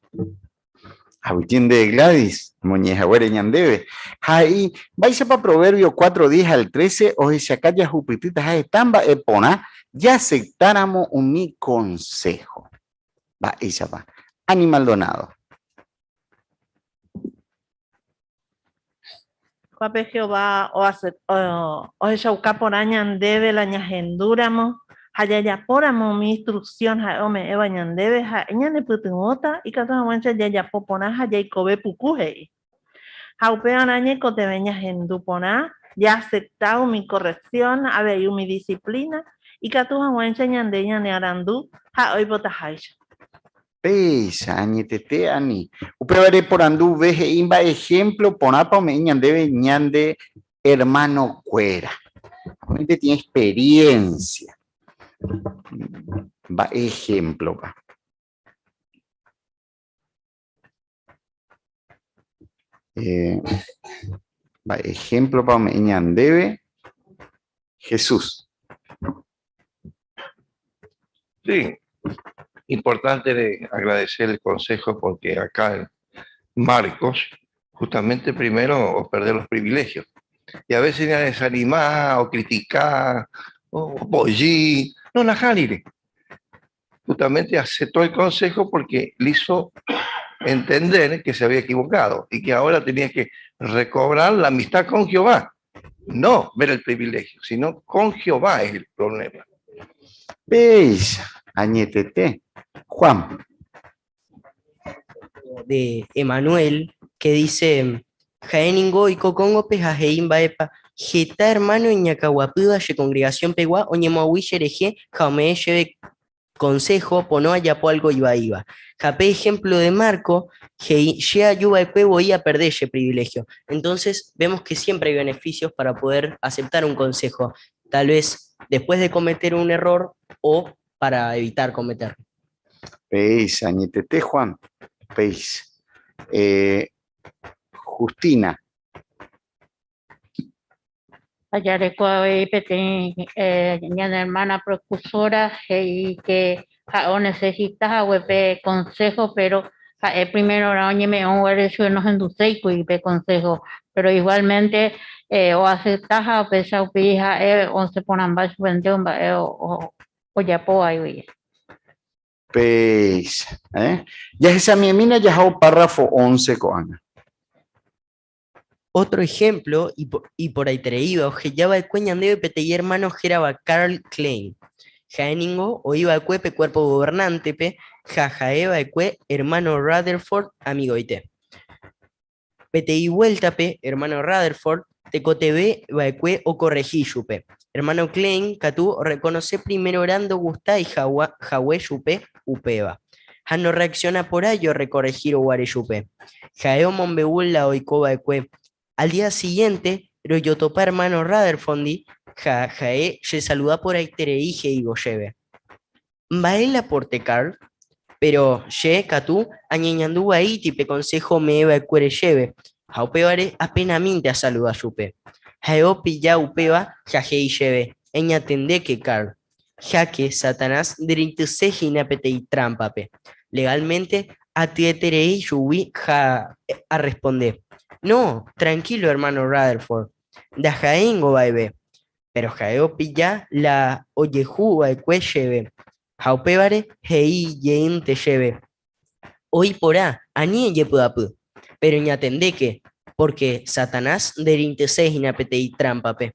Agustín de Gladys, moñeja güere ñandebe. Jai, vais pa Proverbio 4, 10 al 13, o esa jupitita jai tamba epona, ya aceptáramos un mi consejo. Va, esa va. Ani Maldonado. Juape Jehová o o esa por ñandebe la ñahendúramo, hayayapóramo mi instrucción, jaome eva ñandebe, ja ñane putumota, y katu haguancha yayapopona, jayaikobe pukuje. Jaupe arañe cotebeña hendupona, ya aceptado mi corrección, abeyu mi disciplina, y katu haguancha ñande ñane arandú, ja hoy botajaisha. Pesa, añetete, ani. Upevare por andú, veje, imba, ejemplo, ponapa, me ñandebe, ñande, hermano cuera. Gente tiene experiencia. Va, ejemplo, va. Va, ejemplo, pa, me ñandebe, Jesús. Sí, importante de agradecer el consejo porque acá en Marcos, justamente primero o perder los privilegios. Y a veces me desanimar o criticar o pollí. No, la jalire. Justamente aceptó el consejo porque le hizo entender que se había equivocado y que ahora tenía que recobrar la amistad con Jehová. No ver el privilegio, sino con Jehová es el problema. ¿Veis? Añetete. Juan. De Emanuel, que dice, Jaeningo y cocongo pejajeim baepa, jeta hermano ñacahuapúa, ye congregación peguá, oñemoahui yereje, jaume lleve consejo, pono ayapo algo iba iba. Jape ejemplo de Marco, ye ayuba de cuevo y a perder ese privilegio. Entonces vemos que siempre hay beneficios para poder aceptar un consejo. Tal vez después de cometer un error o para evitar cometerlo. Péicha, añetete Juan, péicha. Eh, Justina. Ha jareko avei peteĩ ñane hermana precursora he'i ke ha'e onesesita hague pe consejo, pero ha'e primerorã oñeme'ẽ guare chupe nohenduséi kuri pe consejo, pero igualmente oacepta ha upéicha upéi ha'e osẽ porãmba chupente mba'e ojapóva guive. Péicha, eh. Jahechamiemína jaha párrafo 11 ko'ág̃a. Otro ejemplo iporãitereíva ohejava'ekue ñandéve peteĩ hermano hérava Karl Klein. Ha'e ningo oĩva'ekue pe Cuerpo Gobernante-pe ha ha'eva'ekue hermano Rutherford amigoite. Peteĩ vuéltape, hermano Rutherford tekotevẽ va'ekue okorrehi chupe. Hermano Klein katu orrekonose primerorã ndogustái hague chupe upéva, ha norreaksionaporãi orrekorrehírõ guare chupe. Ha'e omombe'u la oiko va'ekue, Al día siguiente rojotopa ermáno Rutherford-ndi ha ha'e chesaluda porãiterei he'ívo chéve, Mba'e la aporte Karl? Péro che katu añeñandu vaíti pe konsého ome'ẽ va'ekuére chéve, ha upévare apenamínte asaluda chupe. Ha'e opilla upéva ha he'i chéve, Eñatendéke Karl, Jáke Satanás ndereityse hína peteĩ trámpape. Legálmente atyeterei chugui ha arresponde, No, trankílo ermáno Rutherford, ndaha'éingo va'eve. Péro ha'e opilla la ojehu va'ekue chéve, ha upévare he'i jeýnte chéve, Oĩ porã, ani ejepy'apy. Péro eñatendéke, pórke Satanás ndereintyse hína peteĩ trámpape.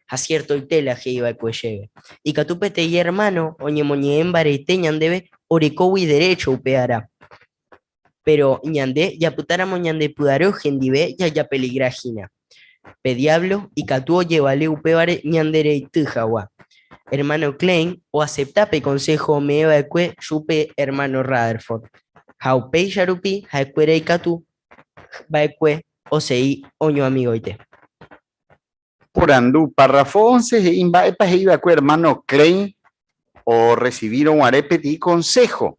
Ha siertoite la he'i va'ekue chéve. Ikatu peteĩ ermáno oñemoñe'ẽ mbarete ñandéve orekógui derécho upearã. Péro ñande japytáramo ñandepy'aro hendive jajapeligra hína. Pe Diablo ikatu ojevale upévare ñandereity hag̃ua. Ermáno Klein oasepta pe konsého ome'ẽ va'ekue chupe ermáno Rutherford, ha upéicha rupi ha'ekuéra ikatu va'ekue osegi oñoamigoite. Porandu, Párrafo 11 he'i mba'épa he'i va'ekue ermáno Klein orresivírõ guare peteĩ konsého.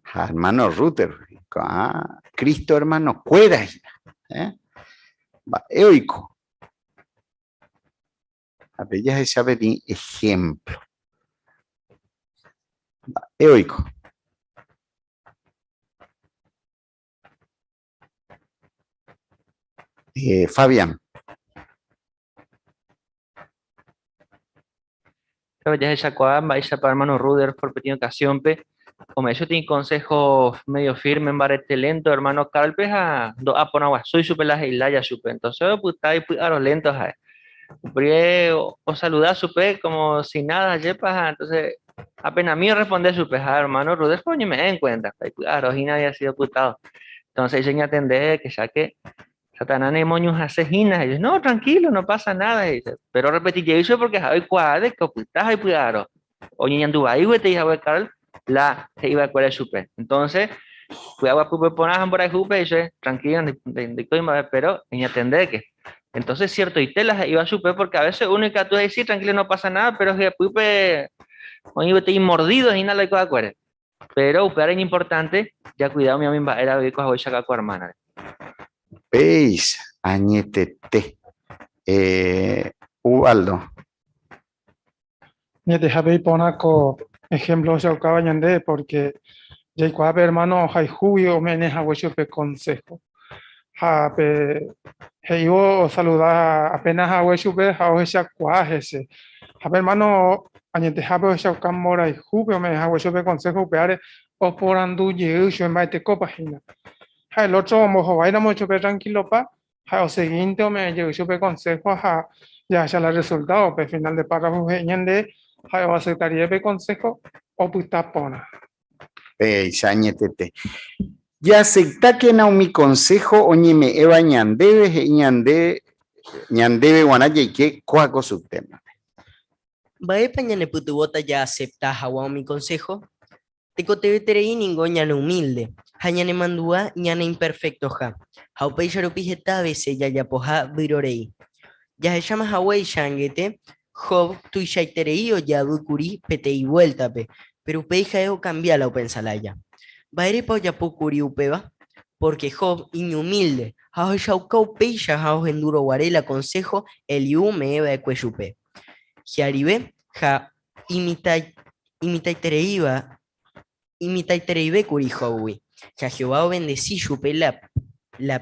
Ha hermano Rutherford, ko'ã Cristo hermano-kuéra hína. Eh? Mba'e oiko? Ha pe jahecha peteĩ ejemplo. Mba'e oiko? Eh, Fabián. Claro, jahechakuaa mba'éichapa hermano Rutherford peteĩ ocasión-pe ome'ẽ peteĩ consejo medio firme, mbarete lento hermano Carl-pe ha ndo'a porã guasúi chupe la he'ilája chupe. Entonces opyta ipy'aro lento ha'e. Upéi osaluda chupe como si nada ajépa ha entonces apenami orresponde chupe ha hermano Rutherford oñeme'ẽ en cuenta, ipy'aro hína había sido opytado. Entonces he'i ñatende que ya que Satanás nemoñuhãse hína, he'i, no, tranquilo, no pasa nada, he'i, pero repeti jey chupe porque ha'e oikuaa de que opyta ha ipy'aro. Oñeñandu vai gueteri hague Carl la he'i va'ekuére chupe. Entonces, py'aguapýpe porã ha mborayhúpe he'i chupe, tranquilo, ndaikói mba'e, pero eñatendéke. Entonces, ciertoite la he'íva chupe porque a veces uno ikatu he'i, sí, tranquilo, no pasa nada, pero hyepýpe oĩ gueteri mordido hína la oikuaakuére. Péro upévare iñimportánte jakuida umi mba'ére avei ko haguéicha ko ermánare. Péicha, añetete. Eh, Ubaldo. Añetehápe iporã ko ejemplo ohechaukáva ñandéve porque jaikuaa pe hermano ohayhúgui ome'ẽne hague chupe consejo. Ha pe he'ívo osaluda apenas hague chupe ha ohechakuaa hese. Ha pe hermano añetehápe ohechauka mborayhúpe ome'ẽ hague chupe consejo upévare oporandu jey chupe mba'etekópa hína. Ha el otro ombohováiramo chupe tranquilopa ha osegínte ome'ẽ jey chupe consejo ha jahecha la resultado pe final de párrafo he'i ñande ha'e oaceptarie pe consejo opyta porã. Péicha añetete. Jaaseptákena umi konsého oñeme'ẽva ñandéve he'i ñande ñandéve g̃uarã jaike kóa ko subtémape. Mba'épa ñanepytyvõta jaasepta hag̃ua umi konsého? Tekotevẽterei ningo ñaneumílde ha ñanemandu'a ñaneimperfektoha, ha upéicha rupi heta vése jajapoha vyrorei. Jahecháma haguéicha angete, Job tuichaiterei ojavy kuri peteĩ vuéltape, péro upéi ha'e okambia la opensa lája. Mba'érepa ojapo kuri upéva? Pórke Job iñumílde ha ohechauka upéicha ha ohendúrõ guare la konsého Eliú ome'ẽ va'ekue chupe. Hi'arive ha imitãitereíva imitãitereive kuri Jóbgui, ha Jehová ovendesi chupe la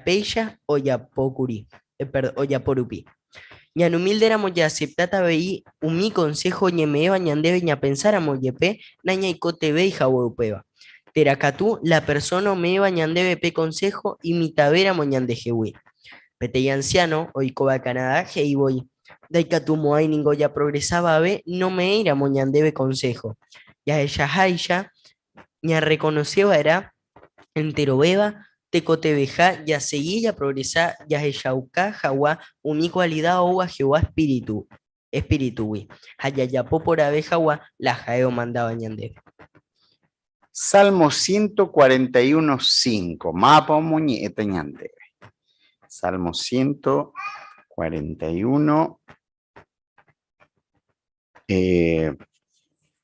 péicha ojapo rupi. Ñaneumílderamo jaaseptáta avei umi konsého oñeme'ẽva ñandéve ñapensáramo jepe nañaikotevẽi hague upéva. Térã katu la persóna ome'ẽva ñandéve pe konsého imitãvéramo ñandehegui. Peteĩ ansiáno oikóva Canadá he'i voi, Ndaikatumo'ãi ningo japrogresa vave nome'ẽiramo ñandéve konsého. Jahechaháicha, ñarrekonose va'erã enterovéva tekotevẽha jasegi japrogresa jahechauka hag̃ua umi kualida oúva Jehová espíritu, espíritugui, ha jajapo porãve hag̃ua la ha'e omandáva ñandéve. Salmo 141, 5. Mápa omoñe'ẽta ñandéve. Salmo 141.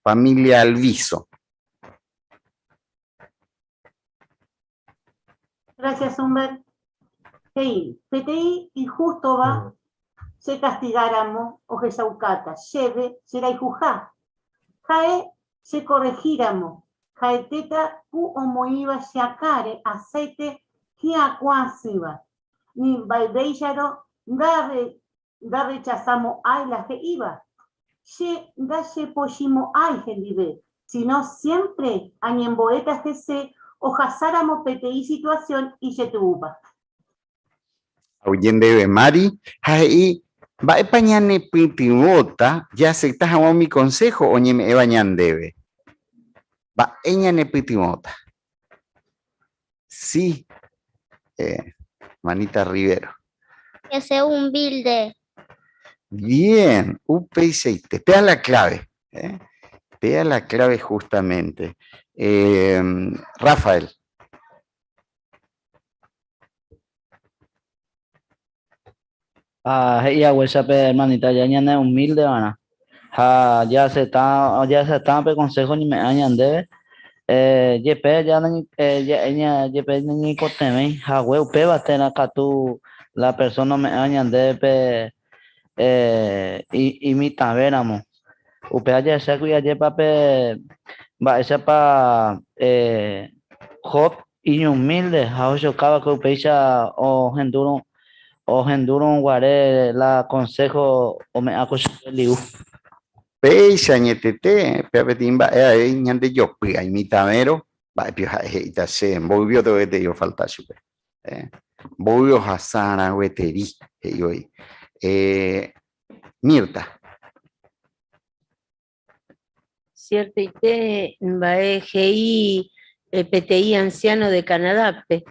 Familia Alviso. Gracias, Humber. He'i, Peteĩ ihústova che kastigáramo ohechaukáta chéve che rayhuha. Ha'e chekorrehíramo, ha'etéta ku omoĩva che akãre aséite hi'akuã asýva. Ni mba'evéicharõ ndarrechasamo'ãi la he'íva. Che ndachepochymo'ãi hendive, síno siémpre añembo'éta hese ohasáramo peteĩ situasión ijetu'úva. Oje ndéve Mari ha he'i mba'épa ñanepytyvõta jaasepta hag̃ua umi konsého oñeme'ẽva ñandéve. Mba'e ñanepytyvõta? Sí, Manita Rivero. Que sea humilde. Bien, upeichaite. Pea la clave. ¿eh? Pea la clave justamente. Rafael. Ha he'i haguéicha pe hermanita ja ñane humilde va'erã ha jaacepta jaacepta pe consejo oñeme'ẽva ñandéve jepe ja jepe ñañeikotevẽi hague upéva térã katu la persona ome'ẽva ñandéve pe imitãvéramo upéva jahechákuri ajépa pe mba'éichapa Job Iñumílde ha ochoka va'ekue upéicha ohendúrõ ohendúrõ guare la konsého ome'ã ko chupe Eliú. Péicha añetete, péva peteĩ mba'e avei ñande jopy aimitavérõ, mba'e pio ha'e he'íta che, mboyvi otoguetei ofalta chupe. Mboy ohasa gueteri, he'i voi. Mirta. Ciertoite mba'e he'i peteĩ anciano de Canadápe,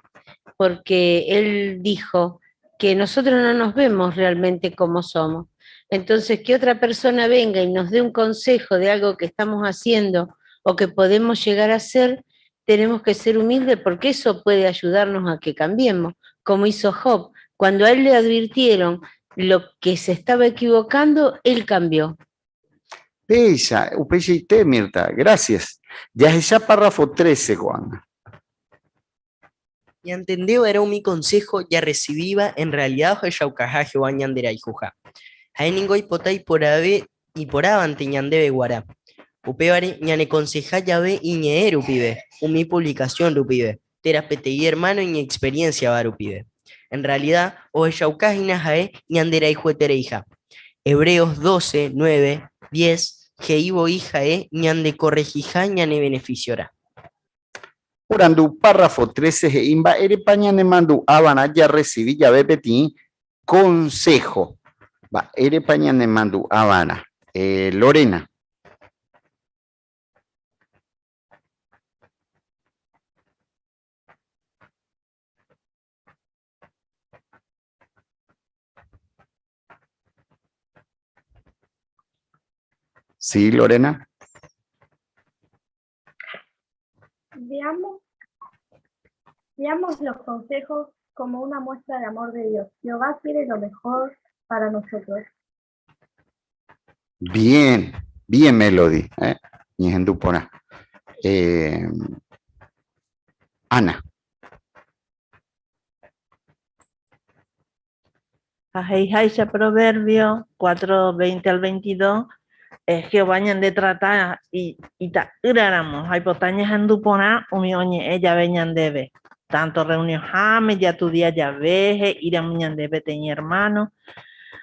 porque él dijo que nosotros no nos vemos realmente como somos. Entonces, que otra persona venga y nos dé un consejo de algo que estamos haciendo o que podemos llegar a hacer, tenemos que ser humildes porque eso puede ayudarnos a que cambiemos, como hizo Job. Cuando a él le advirtieron lo que se estaba equivocando, él cambió. Péicha, upeichaite, Mirta. Gracias. Jahecha párrafo 13 ko'ág̃a. Ñantende va'erã umi konsého jarresivíva en rrealida ohechaukaha Jehová ñanderayhuha. Ha'e ningo oipota iporãve iporãvante ñandéve guarã. Upévare ñanekonseha jave iñe'ẽ rupive, umi puvlikasión rupive, térã peteĩ ermáno iñexperiénsiava rupive. En rrealida ohechauka hína ha'e ñanderayhuetereiha. Hebreos 12, 9, 10 he'i voi ha'e ñandekorrehiha ñanevenefisiorã. Porandu párrafo 13 he'i mba'érepa ñanemandu'ava'erã jarresivi jave peteĩ konsého. Mba'érepa ñanemandu'ava'erã? Lorena. Sí, Lorena. Veamos, veamos los consejos como una muestra de amor de Dios. Jehová quiere lo mejor. para nosotros. Bien, bien Melody, eh? Ñehendu porã. Eh, Ana. Ha he'iháicha Proverbio 4, 20 al 22, eh, Jehová ñande trata ita'ýraramo ha oipota ñahendu porã umi oñe'ẽ jave ñandéve. Tanto reunionháme, jatudia jave, he'íramo ñande peteĩ hermano.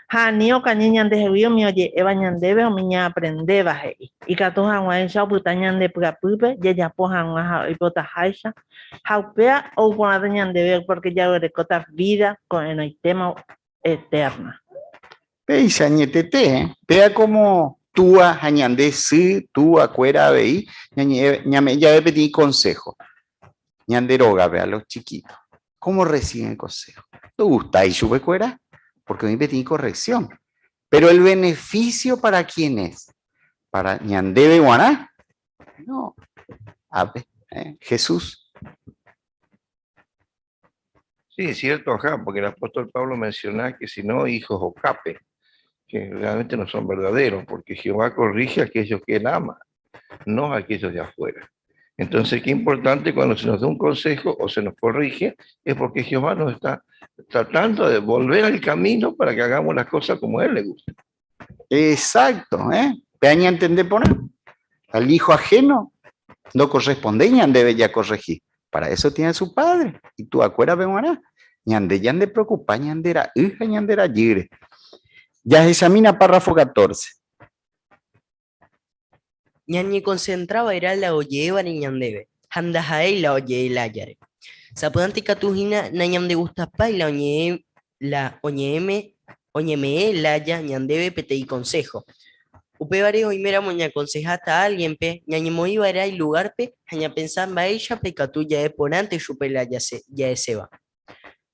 Ha ani okañy ñandehegui umi oje'éva ñandéve ha umi ñaaprendéva, he'i. Ikatu hag̃uáicha opyta ñande py'apýpe jajapo hag̃ua ha oipotaháicha, ha upéva ou porãta ñandéve pórke jaguerekóta vída ko'ẽrõitéma eterna. Péicha añetete, péa como túa ha ñande sy, túa kuéra avei, ñañe'ẽ, ñame'ẽ jave peteĩ consejo ñande rógape a los chiquitos. ¿Cómo reciben el consejo? Ndogustái chupekuéra porque oĩ peteĩ corrección. Pero el beneficio para quién es? Para ñandéve guarã? No. Ape, ¿eh? Jesús. Sí, es cierto, ajá, porque el apóstol Pablo menciona que si no, hijos ocape, que realmente no son verdaderos, porque Jehová corrige a aquellos que él ama, no a aquellos de afuera. Entonces, qué importante cuando se nos da un consejo o se nos corrige, es porque Jehová nos está tratando de volver al camino para que hagamos las cosas como a él le gusta. Exacto, ¿eh? Peaña entender por Al hijo ajeno no corresponde, ñande ya corregir. Para eso tiene a su padre. Y tú acuera bemará. Ñande ya preocupa, ñandera hija, ñandera yire. Ya examina párrafo 14. Ñañekonsentra va'erã la oje'évare ñandéve, ha ndaha'éi la oje'e lájare. Sapy'ánte ikatu hína nañandegustapái la oñe'ẽ la oñe'ẽme oñeme'ẽ lája ñandéve peteĩ konsého. Upévare oiméramo ñakonseháta álgienpe, ñañemoĩ va'erã ilugárpe ha ñapensa mba'éichapa ikatu ja'e porãnte chupe la ja'eséva.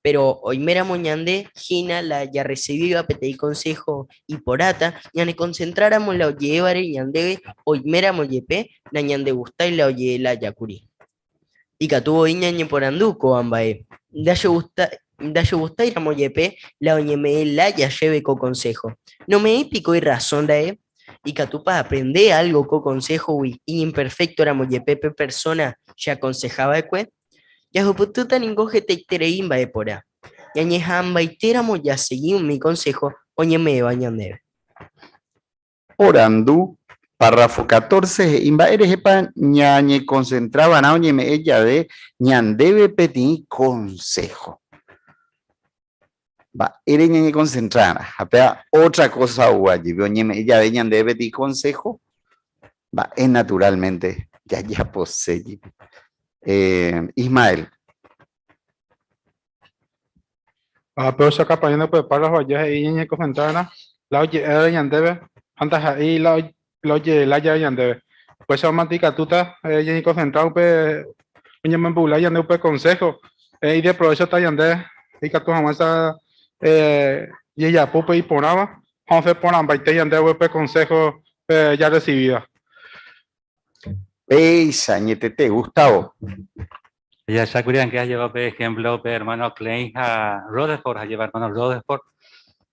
Péro oiméramo ñande hína la jarresivíva peteĩ konsého iporãta, ñanekonsentráramo la oje'évare ñandéve oiméramo jepe nañandegustái la oje'e lája kuri. Ikatu voi ñañeporandu ko'ã mba'e, Ndachegustáiramo jepe la oñeme'ẽ lája chéve ko konsého, nome'ẽi piko irrasón ra'e? Ikatúpa aaprende álgo ko konséhogui iñimperféktoramo jepe pe persóna cheakonseha va'ekue? Jahupytýta ningo hetaiterei mba'e porã, ñañeha'ãmbaitéramo jasegi umi konsého oñeme'ẽva ñandéve. Porandu, párrafo 14 he'i mba'érehepa ñañekonsentra va'erã oñeme'ẽ jave ñandéve peteĩ konsého. Mba'ére ñañekonsentra va'erã? Ha péva ótra kósa oúva jepi, oñeme'ẽ jave ñandéve peteĩ konsého, mba'e naturalmente jajapose jepi. Eh, Ismael. Ah, pero ohechaukapa'ỹre upe párrafo aja he'i ñañekonsentra va'erã la oje'évare ñandéve ha ndaha'éi la la oje'e lájare ñandéve. Upéicha mante ikatúta ñañekonsentra upe oñemombe'u ñande upe consejo ideprovéchota ñande ikatu hag̃uáicha jajapo upe iporãva ha osẽ porãmbaite ñandéve upe consejo jarrecibíva. Péicha añetete, Gustavo. Jahechákuri anke ajeva pe ejemplo pe hermano Klein ha Rutherford, ajeva hermano Rutherford.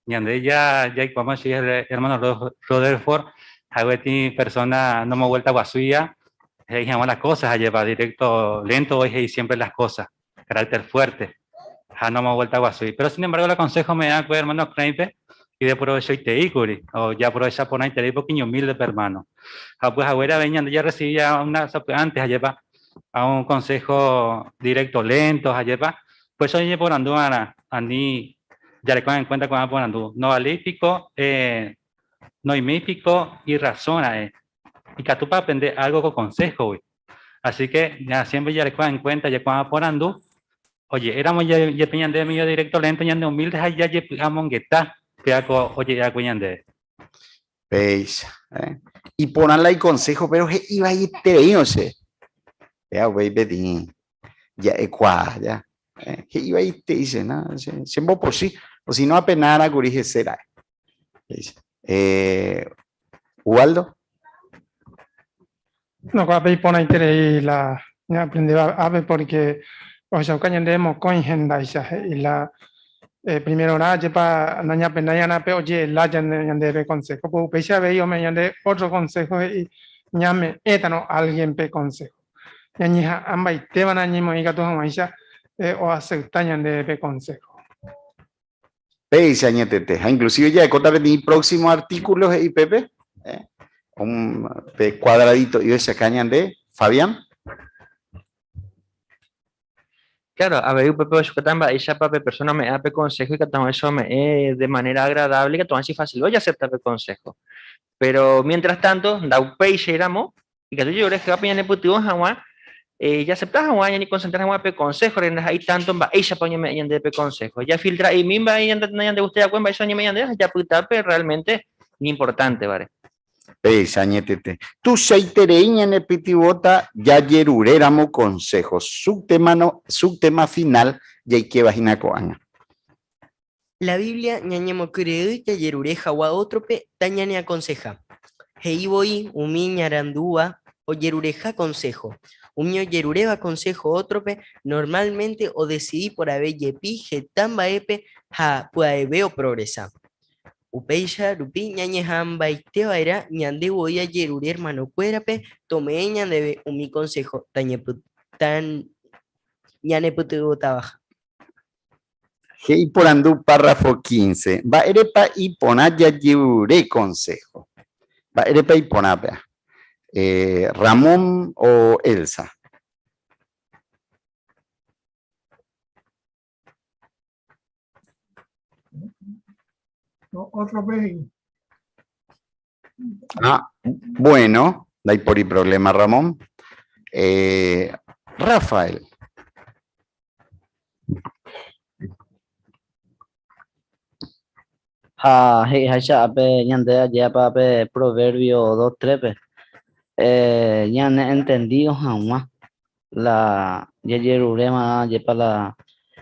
Ñande ja jaikuaáma che hermano Rutherford ha'e persona nomovuelta guasúiva he'i hag̃ua las cosas, ajeva directo, lento voi he'i siempre las cosas, carácter fuerte ha nomovuelta guasúi. Pero sin embargo el aconsejo me da hermano Klein-pe ideprovechoiteíkuri, o japrovecha porãiterei porque iñhumilde pe hermano. Ha pues haguére avei ñande jarrecibía una sapy'ánte ajépa a un consejo directo lento ajépa, pues oñeporandu va'erã ani jareko en cuenta ko'ã porandu. No valéi piko, eh, noiméi piko irrazón ra'e, ikatúpa aprende algo ko consejo-gui. Así que ya siempre jareko en cuenta jaikuaa porandu, oje'éramo jepe ñande medio directo lento ñande humilde ha jajepy'amongeta péva ko oje'e'akue ñandéve. Péicha, eh. Iporã la iconsejo, pero he'i vaietereírõ che. Péva upéi peteĩ ja'ekuaa ja. Eh, he'i vaieterei che, na, che, che mbopochy, o si no apenara kuri hese ra'e. Péicha. Eh, Ubaldo. No, ko'ápe iporãiterei la ñaaprendéva ápe porque ohechauka ñande mokõi hendáicha he'i la. Primerorã ajépa nañapenái pe oje'ela ñandéve consejo, pues upéicha avei ome'ẽ ñande otro consejo he'i ñame'ẽtarõ alguien-pe consejo. Ñañeha'ãmbaitéva'erã ñañemoĩ katu hag̃uáicha oacepta ñandéve pe consejo. Péicha añetete. Ha inclusive ja'ekóta peteĩ próximo artículo he'i pépe, un, pe cuadradito ivechaka ñande, Fabián. Claro, avei upépe ohechukáta mba'éichapa pe persona ome'ẽva pe consejo ikatu hag̃uáicha ome'ẽ de manera agradable ikatu hag̃uáicha ifacilve ojacepta pe consejo. Pero mientras tanto, ndaupéichai ramo, ikatu jajerure Jehovápe ñanepytyvõ hag̃ua jacepta hag̃ua, ñañeconcentra hag̃ua pe consejo-re, ndaha'éi tanto mba'éichapa oñeme'ẽ ñandéve pe consejo. Jafiltra'imi mba'e nañandegustai'akue mba'éicha oñeme'ẽ ñandéve ha japyta pe realmente iñimportántevare. Péicha añetete. Tuichaiterei ñanepytyvõta jajeruréramo consejo. Subtema no, subtema final jaikéva hína ko'ág̃a. La Biblia ñañemokyre'ỹ jajerure hag̃ua ótrope tañaneakonseha. He'i voi umi iñarandúva ojerureha konsého. Umi ojeruréva konsého ótrope normálmente odesidi porãve jepi heta mba'épe ha pya'eve oprogresa. Upéicha rupi ñañeha'ãmbaite va'erã ñande voi ajerure ermanokuérape tome'ẽ ñandéve umi konsého ñanepytyvõtavaha. He'i porandu párrafo 15, Mba'érepa iporã jajerure konsého? Mba'érepa iporã péa? Ramón o Elsa? No, otro vez. Ah, bueno, ndaipóri problema, Ramón. Eh, Rafael. Ha he'iháicha ápe ñande ajépa pe Proverbio 2.3-pe, eh, ñane entendido hag̃ua la jajeruréma jepa la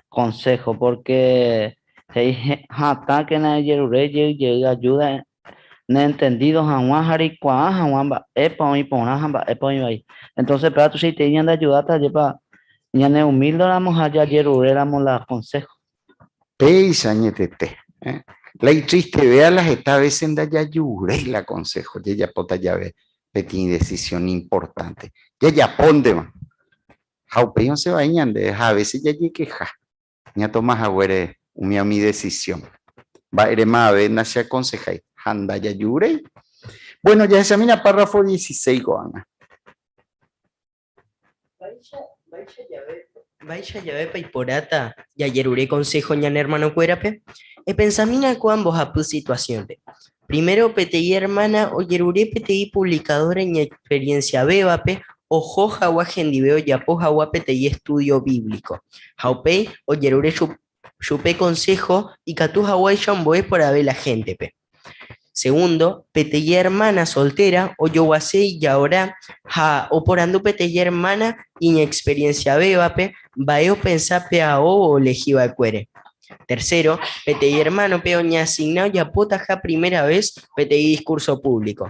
consejo, porque he'i hatãkena ejerure jey jey ayuda ne entendido hag̃ua ha reikuaa hag̃ua mba'épa oĩ porã ha mba'épa oĩ vai. Entonces péva tuichaitei ñande ayudáta jepa ñane humilde ramo ha jajeruréramo la consejo. Péicha añetete. La itristevéva la heta vése ndajajuréi la consejo jajapóta jave peteĩ decisión importante. Jajapóntema. Ha upéi osẽ vai ñandéve ha a veces jajekeha ñatoma haguére umi umi decisión. Mba'érema ave ndacheaconsejái ha ndajajuréi. Bueno, jahechamína párrafo 16 ko'ág̃a. Mba'éicha javépa iporãta jajerure konsého ñane ermanokuérape? Epensamína ko'ã mbohapy situasiónpe. Primero, peteĩ ermána ojerure peteĩ puvlikadór iñexperiensiavévape oho hag̃ua hendive ojapo hag̃ua peteĩ estúdio bíblico. Ha upéi ojerure chupe konsého ikatu hag̃uáicha ombo'e porãve la héntepe. Segundo, peteĩ ermána soltéra ojoguase ijaorã ha oporandu peteĩ ermána iñexperiensiavévape mba'e opensa pe ao olehi va'ekuére. Tercero, peteĩ ermánope oñeasigna ojapótaha primera ves peteĩ diskúrso púvliko.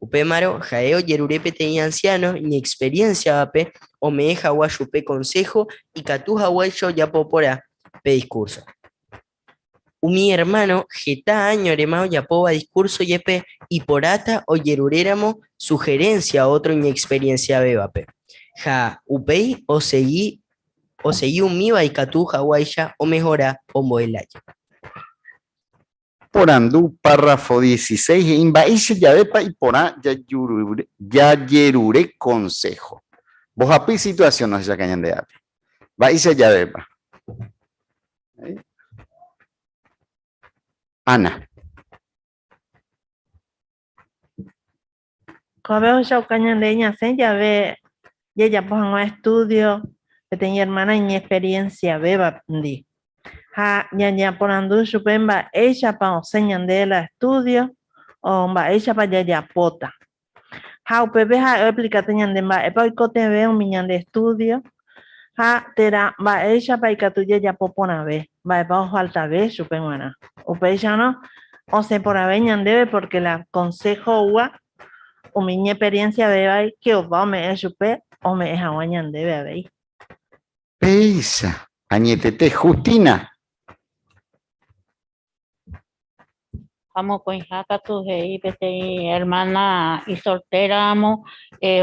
Upémarõ ha'e ojerure peteĩ ansiáno iñexperiénsiavape ome'ẽ hag̃ua chupe konsého ikatu hag̃uáicha ojapo porã pe diskúrso. Umi ermáno heta áñorema ojapóva diskúrso jepe iporãta ojeruréramo suherénsia ótro iñexperiensiavévape, ha upéi osegi osegi umíva ikatu haguáicha omehora ombo'e lája. Porandu párrafo 16 he'i mba'éicha javépa iporã jajerure konsého. Mbohapy situasión ohechauka ñande ápe. Mba'éicha javépa? Ana. Ko'ápe ohechauka ñande ñasẽ jave jajapo hag̃ua estudio peteĩ hermana iñexperienciavévandi. Ha ñañeaporandu chupe mba'éichapa osẽ ñande la estudio o mba'éichapa jajapóta. Ha upépe ha'e oexplikáta ñande mba'épa oikotevẽ umi ñande estudio ha térã mba'éichapa ikatu jajapo porãve, mba'épa ofaltave chupe g̃uarã. Upéicharõ osẽ porãve ñandéve pórke la konsého oúva umi iñexperiensiavéva Jehová ome'ẽ chupe ome'ẽ hag̃ua ñandéve avei. Péicha, añetete, Justina. Ha mokõiha katu he'i peteĩ hermana isoltéramo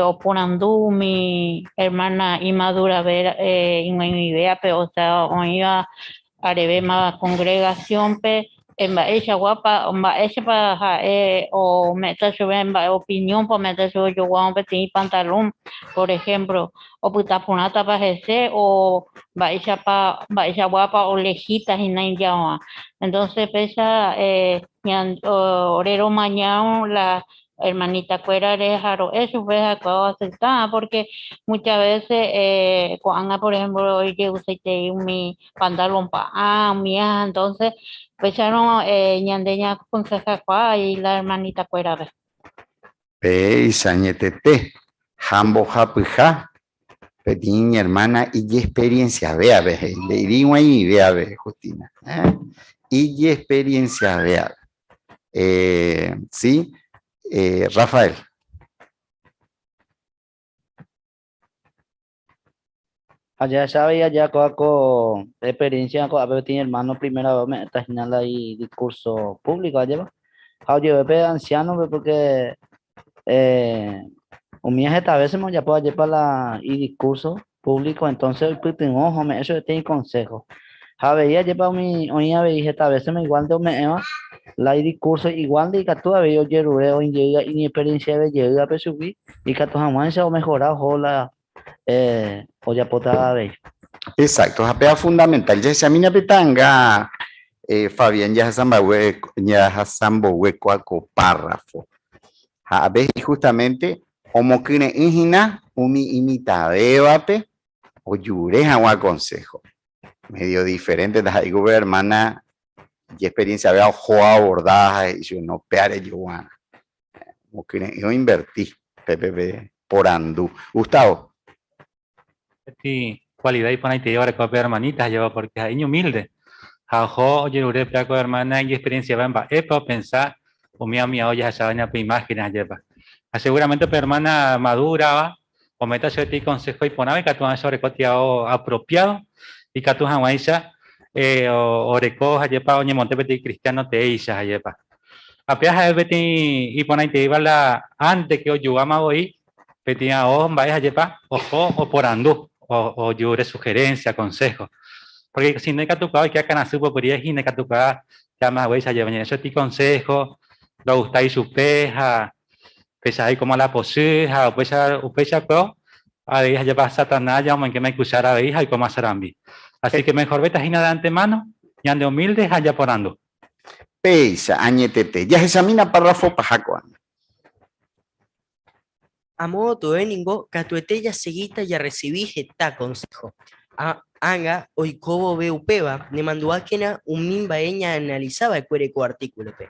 oporandu umi hermana imadurave ig̃uaig̃uivéape, osea oĩva arevéma congregación-pe, mba'eichaguápa, mba'éichapa ha'e ome'ẽta chupe mba'e opinión-pa ome'ẽta chupe ojoguávo peteĩ pantalón, por ejemplo, opyta porãtapa hese o mba'éichapa mba'eichaguápa olehíta hína ijao'ã. Entonces péicha ore romañárõ la hermanita-kuérare ha ro'e chupe ha'ekuéra oacepta'ã porque muchas veces ko'ág̃a por ejemplo ojegustaiterei umi pantalón pa'ã umía entonces upéicharõ ñande ñaakonsejakuaa la hermanita-kuérape. Péicha añetete ha mbohapyha peteĩ iñermána ijexperienciavéape, he'i, nde'íri ig̃uaig̃uivéape, Justina, eh, ijexperienciavéape. Eh, sí, eh, Rafael. Ha jahecha avei aja kóva ko experiencia ko'ápe peteĩ hermano primera vez ome'ẽta hína la idiscurso público ajépa. Ha ojeve pe anciano-pe porque umía heta vécema ojapo ajépa la idiscurso público entonces oipytyvõ ha ome'ẽ chupe peteĩ consejo. Ha avei ajépa umi oĩ avei heta vécema igual-nte ome'ẽva la idiscurso igual-nte ikatu avei ojerure oĩ jey iñexperienciave jeývape chugui ikatu hag̃uáicha omejora oho la ojapóta avei. Exacto, ha péva fundamental. Jahechamína pe ta'anga Fabián jahasa mbogue kóa ko párrafo. Ha ápe he'i justamente omokyre'ỹ hína umi imitãvévape ojure hag̃ua consejo. Medio diferente ndaha'éi ku pe hermana ijexperienciavéva oho aborda ha he'i chupe no péa rejuguarã. Omokyre'ỹ oinverti pépe pe porandu. Gustavo. Peteĩ cualidad iporãiteíva orekóva pe hermanita jajéva porque ha'e iñumilde ha oho ojerure pe ko hermana ijexperienciava mba'épa opensa umi amiao jahecháva ñape imágenes ajépa. Ha seguramente pe hermana madura-va ome'ẽta chupe peteĩ consejo iporãva ikatu hag̃uáicha oreko tiao apropiado ikatu hag̃uáicha oreko ajépa oñemonte peteĩ cristiano teéicha ajépa. Ha péva ha'e peteĩ iporãiteíva la ante ke ojugáma voi peteĩ ao mba'e ajépa oho oporandu ojure sugerencia, consejo. Porque si no ikatukuaa oike akãrasy popyry'e hína ikatukuaa ja'áma haguéicha ajépa ñe'ẽ chupe consejo, ndogustái chupe ha péicha oikóma la pochy ha upéicha upeichakue avei ajépa Satanás ja omoingéma ikuchára avei ha oikóma sarambi. Así que mejorvéta hína de antemano ñande humilde ha japorandu. Péicha, añetete. Jahechamína párrafo paha ko'ág̃a. A modo tove ningo katuete jasegíta jarresivi heta konsého. Ha ág̃a oiko vove upéva, nemandu'ákena umi mba'e ñaanalisa va'ekuére ko artíkulope.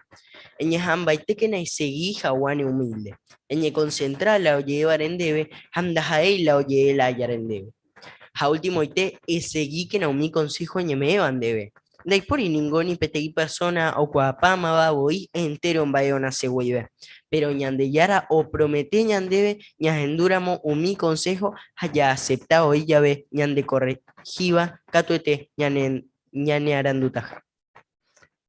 Eñeha'ãmbaitékena esegi hag̃ua neumílde. Eñekonsentra la oje'évare ndéve ha ndaha'éi la oje'e lájare ndéve. Ha ultimoite, esegíkena umi konsého oñeme'ẽva ndéve. Ndaipóri ningo ni peteĩ persóna okuaapámava voi entéro mba'e onase guive. Péro Ñandejára opromete ñandéve ñahendúramo umi konsého ha jaasepta oĩ jave ñandekorrehíva katuete ñanearandutaha.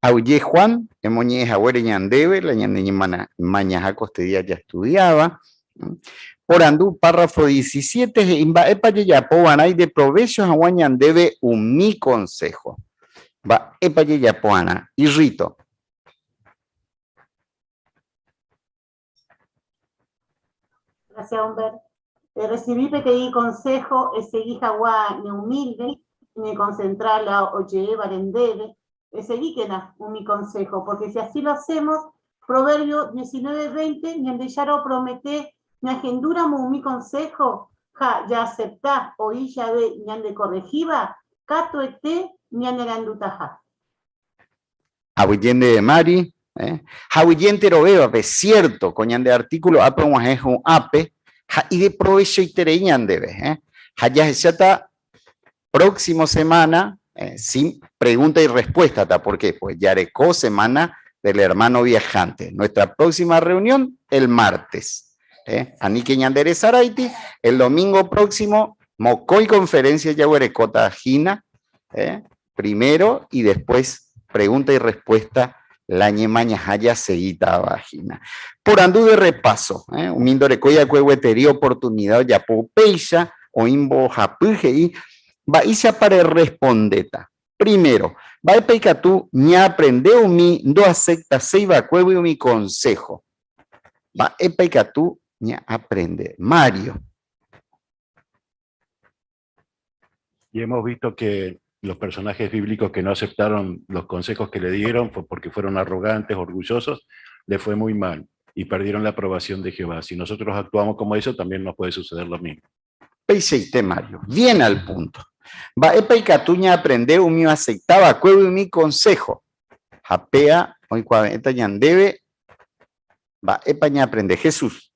Aguyje Juan, emoñe'ẽ haguére ñandéve la ñane mañaha kostedía jastudiáva. Porandu párrafo 17 he'i mba'épa jajapo va'erã ideprovécho hag̃ua ñandéve umi konsého. Mba'épa jajapo va'erã? Irrito. Gracias, Humber. Recibí peteĩ consejo esegi hag̃ua neumilde, ñeconcentra la oje'évare ndéve, esegíkena umi consejo, porque si así lo hacemos, Proverbio 19, 20, Ñandejára opromete ñahendúramo umi consejo ha jaacepta oĩ jave ñandekorrehíva, katuete ñanerandutaha. Aguyje ndéve Mari, ha aguyje enterovévape, cierto, ko ñande artículo ápe og̃uahẽ hu'ãpe ha ideprovechoiterei ñandéve, ha jahecháta próximo semana sin pregunta y respuesta-ta, ¿por qué? Pues jareko semana del hermano viajante. Nuestra próxima reunión el martes. Aníke ñande resaraiti, el domingo próximo mokõi conferencia jaguerekóta hína, primero y después pregunta y respuesta. La ñemañaha jaseguítava hína. Porandu de repaso, eh, umi ndorekói va'ekue gueteri oportunida ojapo upéicha, oĩ mbohapy he'i, Mba'éichapa rerrespondéta? Primero, mba'épa ikatu ñaaprende umi ndoaseptaséi va'ekuégui umi konsého? Mba'épa ikatu ñaaprende? Mario. Y hemos visto que los personajes bíblicos que no aceptaron los consejos que le dieron fue porque fueron arrogantes, orgullosos, le fue muy mal y perdieron la aprobación de Jehová. Si nosotros actuamos como eso, también nos puede suceder lo mismo. Peichaite Mario, bien al punto. Mba'épa ikatu ñaaprende umi oacepta va'ekuégui umi consejo? Ha péa oikuave'ẽta ñandéve mba'épa ñaaprende. Jesús.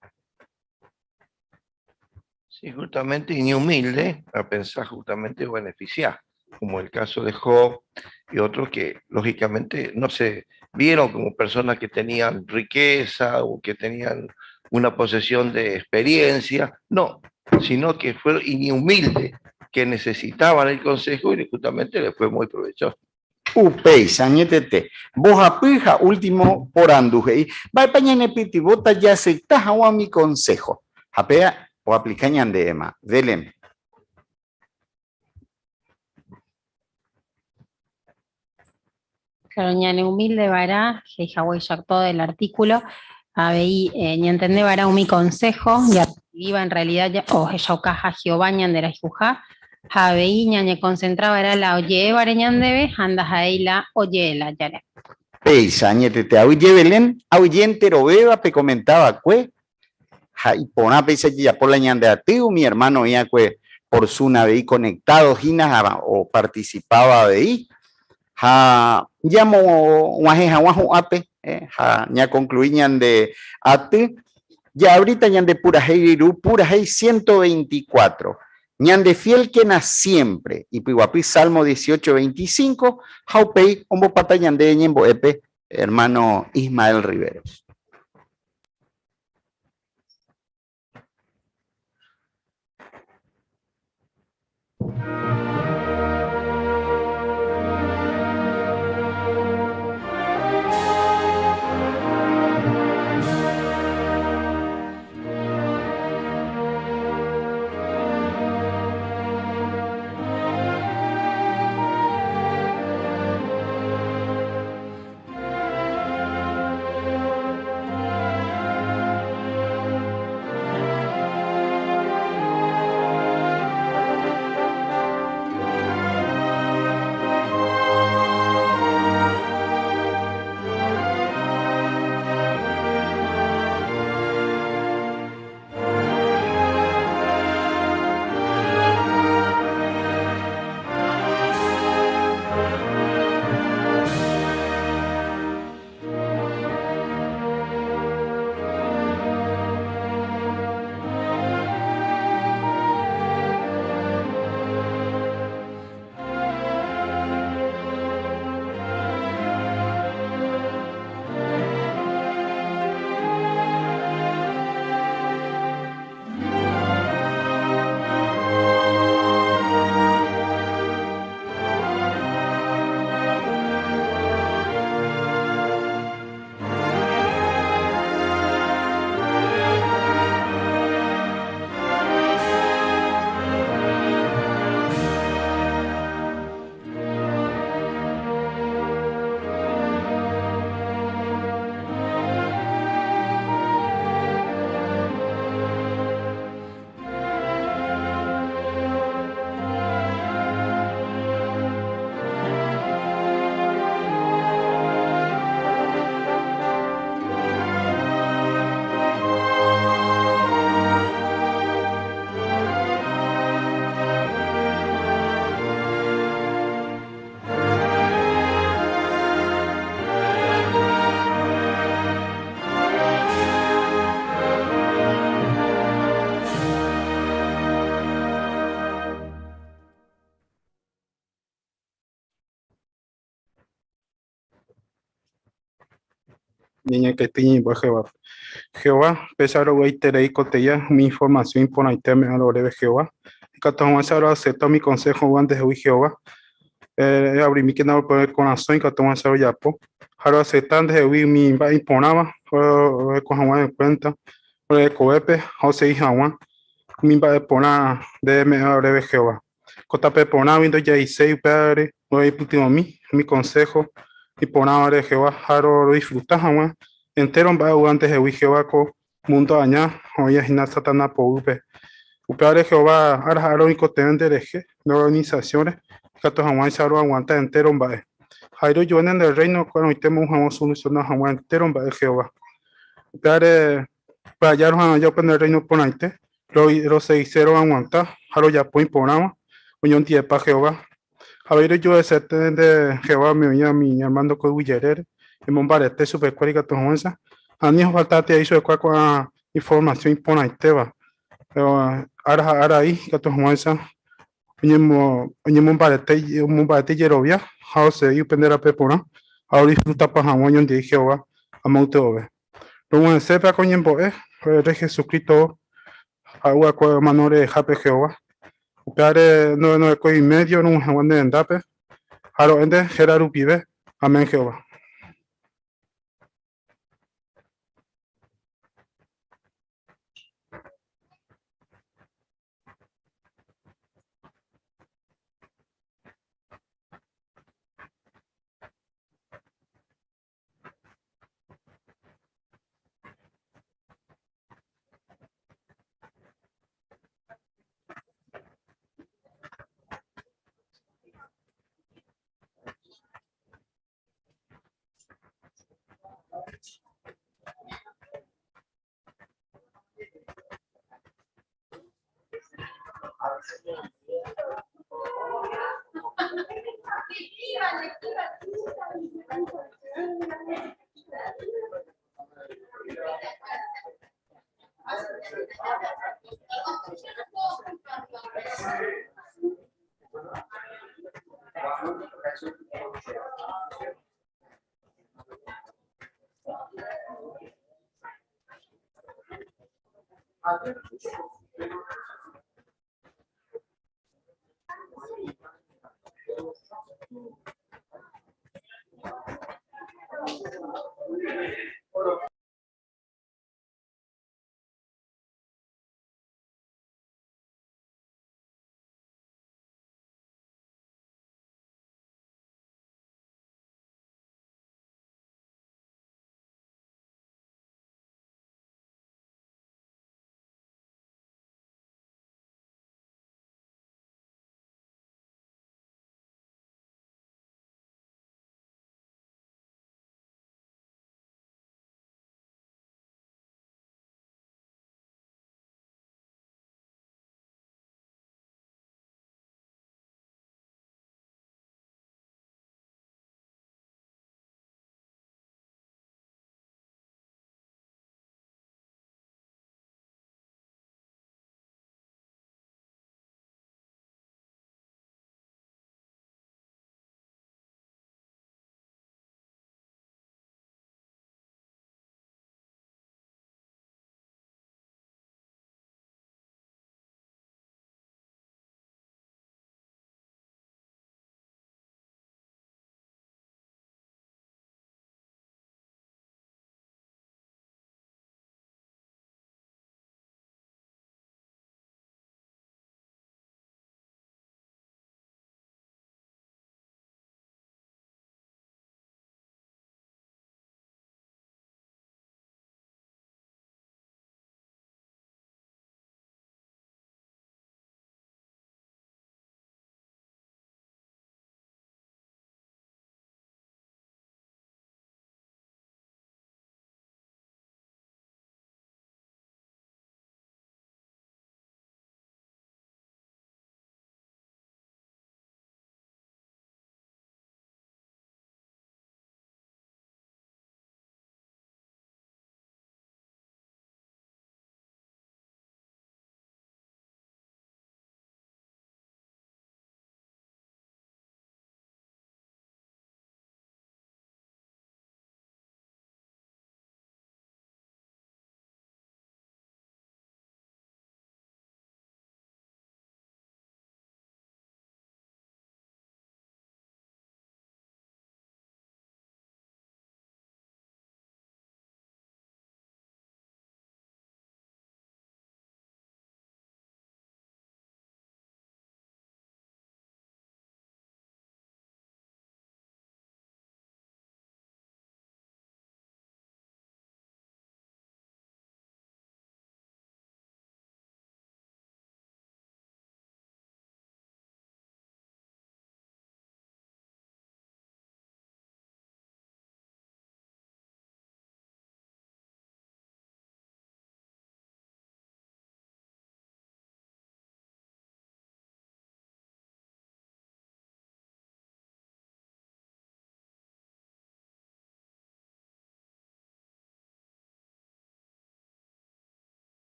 Sí, justamente humilde a pensar justamente beneficiar, como el caso de Job y otros que lógicamente no se vieron como personas que tenían riqueza o que tenían una posesión de experiencia, no, sino que fueron humildes, que necesitaban el consejo y justamente les fue muy provechoso. Upéicha, añetete, mbohapy ha último porandu he'i, Mba'épa ñanepytyvõta jaasepta hag̃ua umi konsého? Ha péva oaplika ñande Emma. Belén. Claro, ñane humilde va'erã, he'i haguéicha todo el artículo, avei ñantende va'erã umi consejo jarrecivíva en realidad ohechaukaha Jehová ñanderayhuha, ha avei ñañeconcentra va'erã la oje'évare ñandéve ha ndaha'éi la oje'e lájare. Péicha, añetete aguyje Belén, aguyje enterovéva pekomenta va'ekue, ha iporã péicha jajapo la ñande aty, umi hermano oĩ va'ekue por Zoom avei conectado hína ha oparticipáva avei, ha ñamog̃uahẽ hag̃ua hu'ãpe ha ñaconclui ñande aty, jaabríta ñande purahéi ryru purahéi 124, Ñande fiélkena siempre, ipyguapy Salmo 18, 25, ha upéi ombopata ñande ñembo'épe hermano Ismael Riveros. Ñañe'ẽkety ñeimbo'e Jehovápe. Jehová, péicha rovy'aiterei koteia umi informasiõ iporãite ome'ẽva oréve Jehová. Ikatu hag̃uáicha roasepta umi konsého oúva ndehegui Jehová. Eavrimi kena ore korasõ ikatu hag̃uáicha rojapo. Ha roacepta ndehegui umi mba'e iporãva oreko hag̃ua en cuenta ore rekovépe ha osegi hag̃ua umi mba'e porã nde reme'ẽva oréve Jehová. Ko tape porãgui ndojaiséi upévare roipytyvõmi umi consejo iporãvare Jehová ha rodisfruta hag̃ua entéro mba'e oúva ndehegui Jehová ko mundo aña oĩva hína Satanás poguýpe. Upévare Jehová ára ha ára oikotevẽ nderehe nde organización-re ikatu hag̃uáicha roaguanta entéro mba'e. Ha rojuéne nde Rréino ko'ẽrõitéma ou hag̃ua osolusiona hag̃ua entéro mba'e Jehová. Upévare upe aja roha'ãja upe nde Rréino porãite, rosegise roaguanta ha rojapo iporãva oñondivepa Jehová. Ha avei rojuesete nde Jehová umi oĩva umi ñarmando ko yvy jerére, emombarete chupekuéra ikatu hag̃uáicha, ha ani ofaltátei avei chupekuéra ko'ã informasiõ iporãitéva. Ára ha ára ai ikatu hag̃uáicha oñemombarete omombarete ijerovia ha osegi upe nde rape porã ha odisfrutapa hag̃ua oñondive Jehová amaytevove. Rog̃uahẽsépe ko ñembo'e ore Jesucristo ha'u'akue omano rehehápe Jehová. Upévare norekói imédio rog̃uahẽ hag̃ua ne rendápe ha ro'e nde héra rupive. Amén Jehová.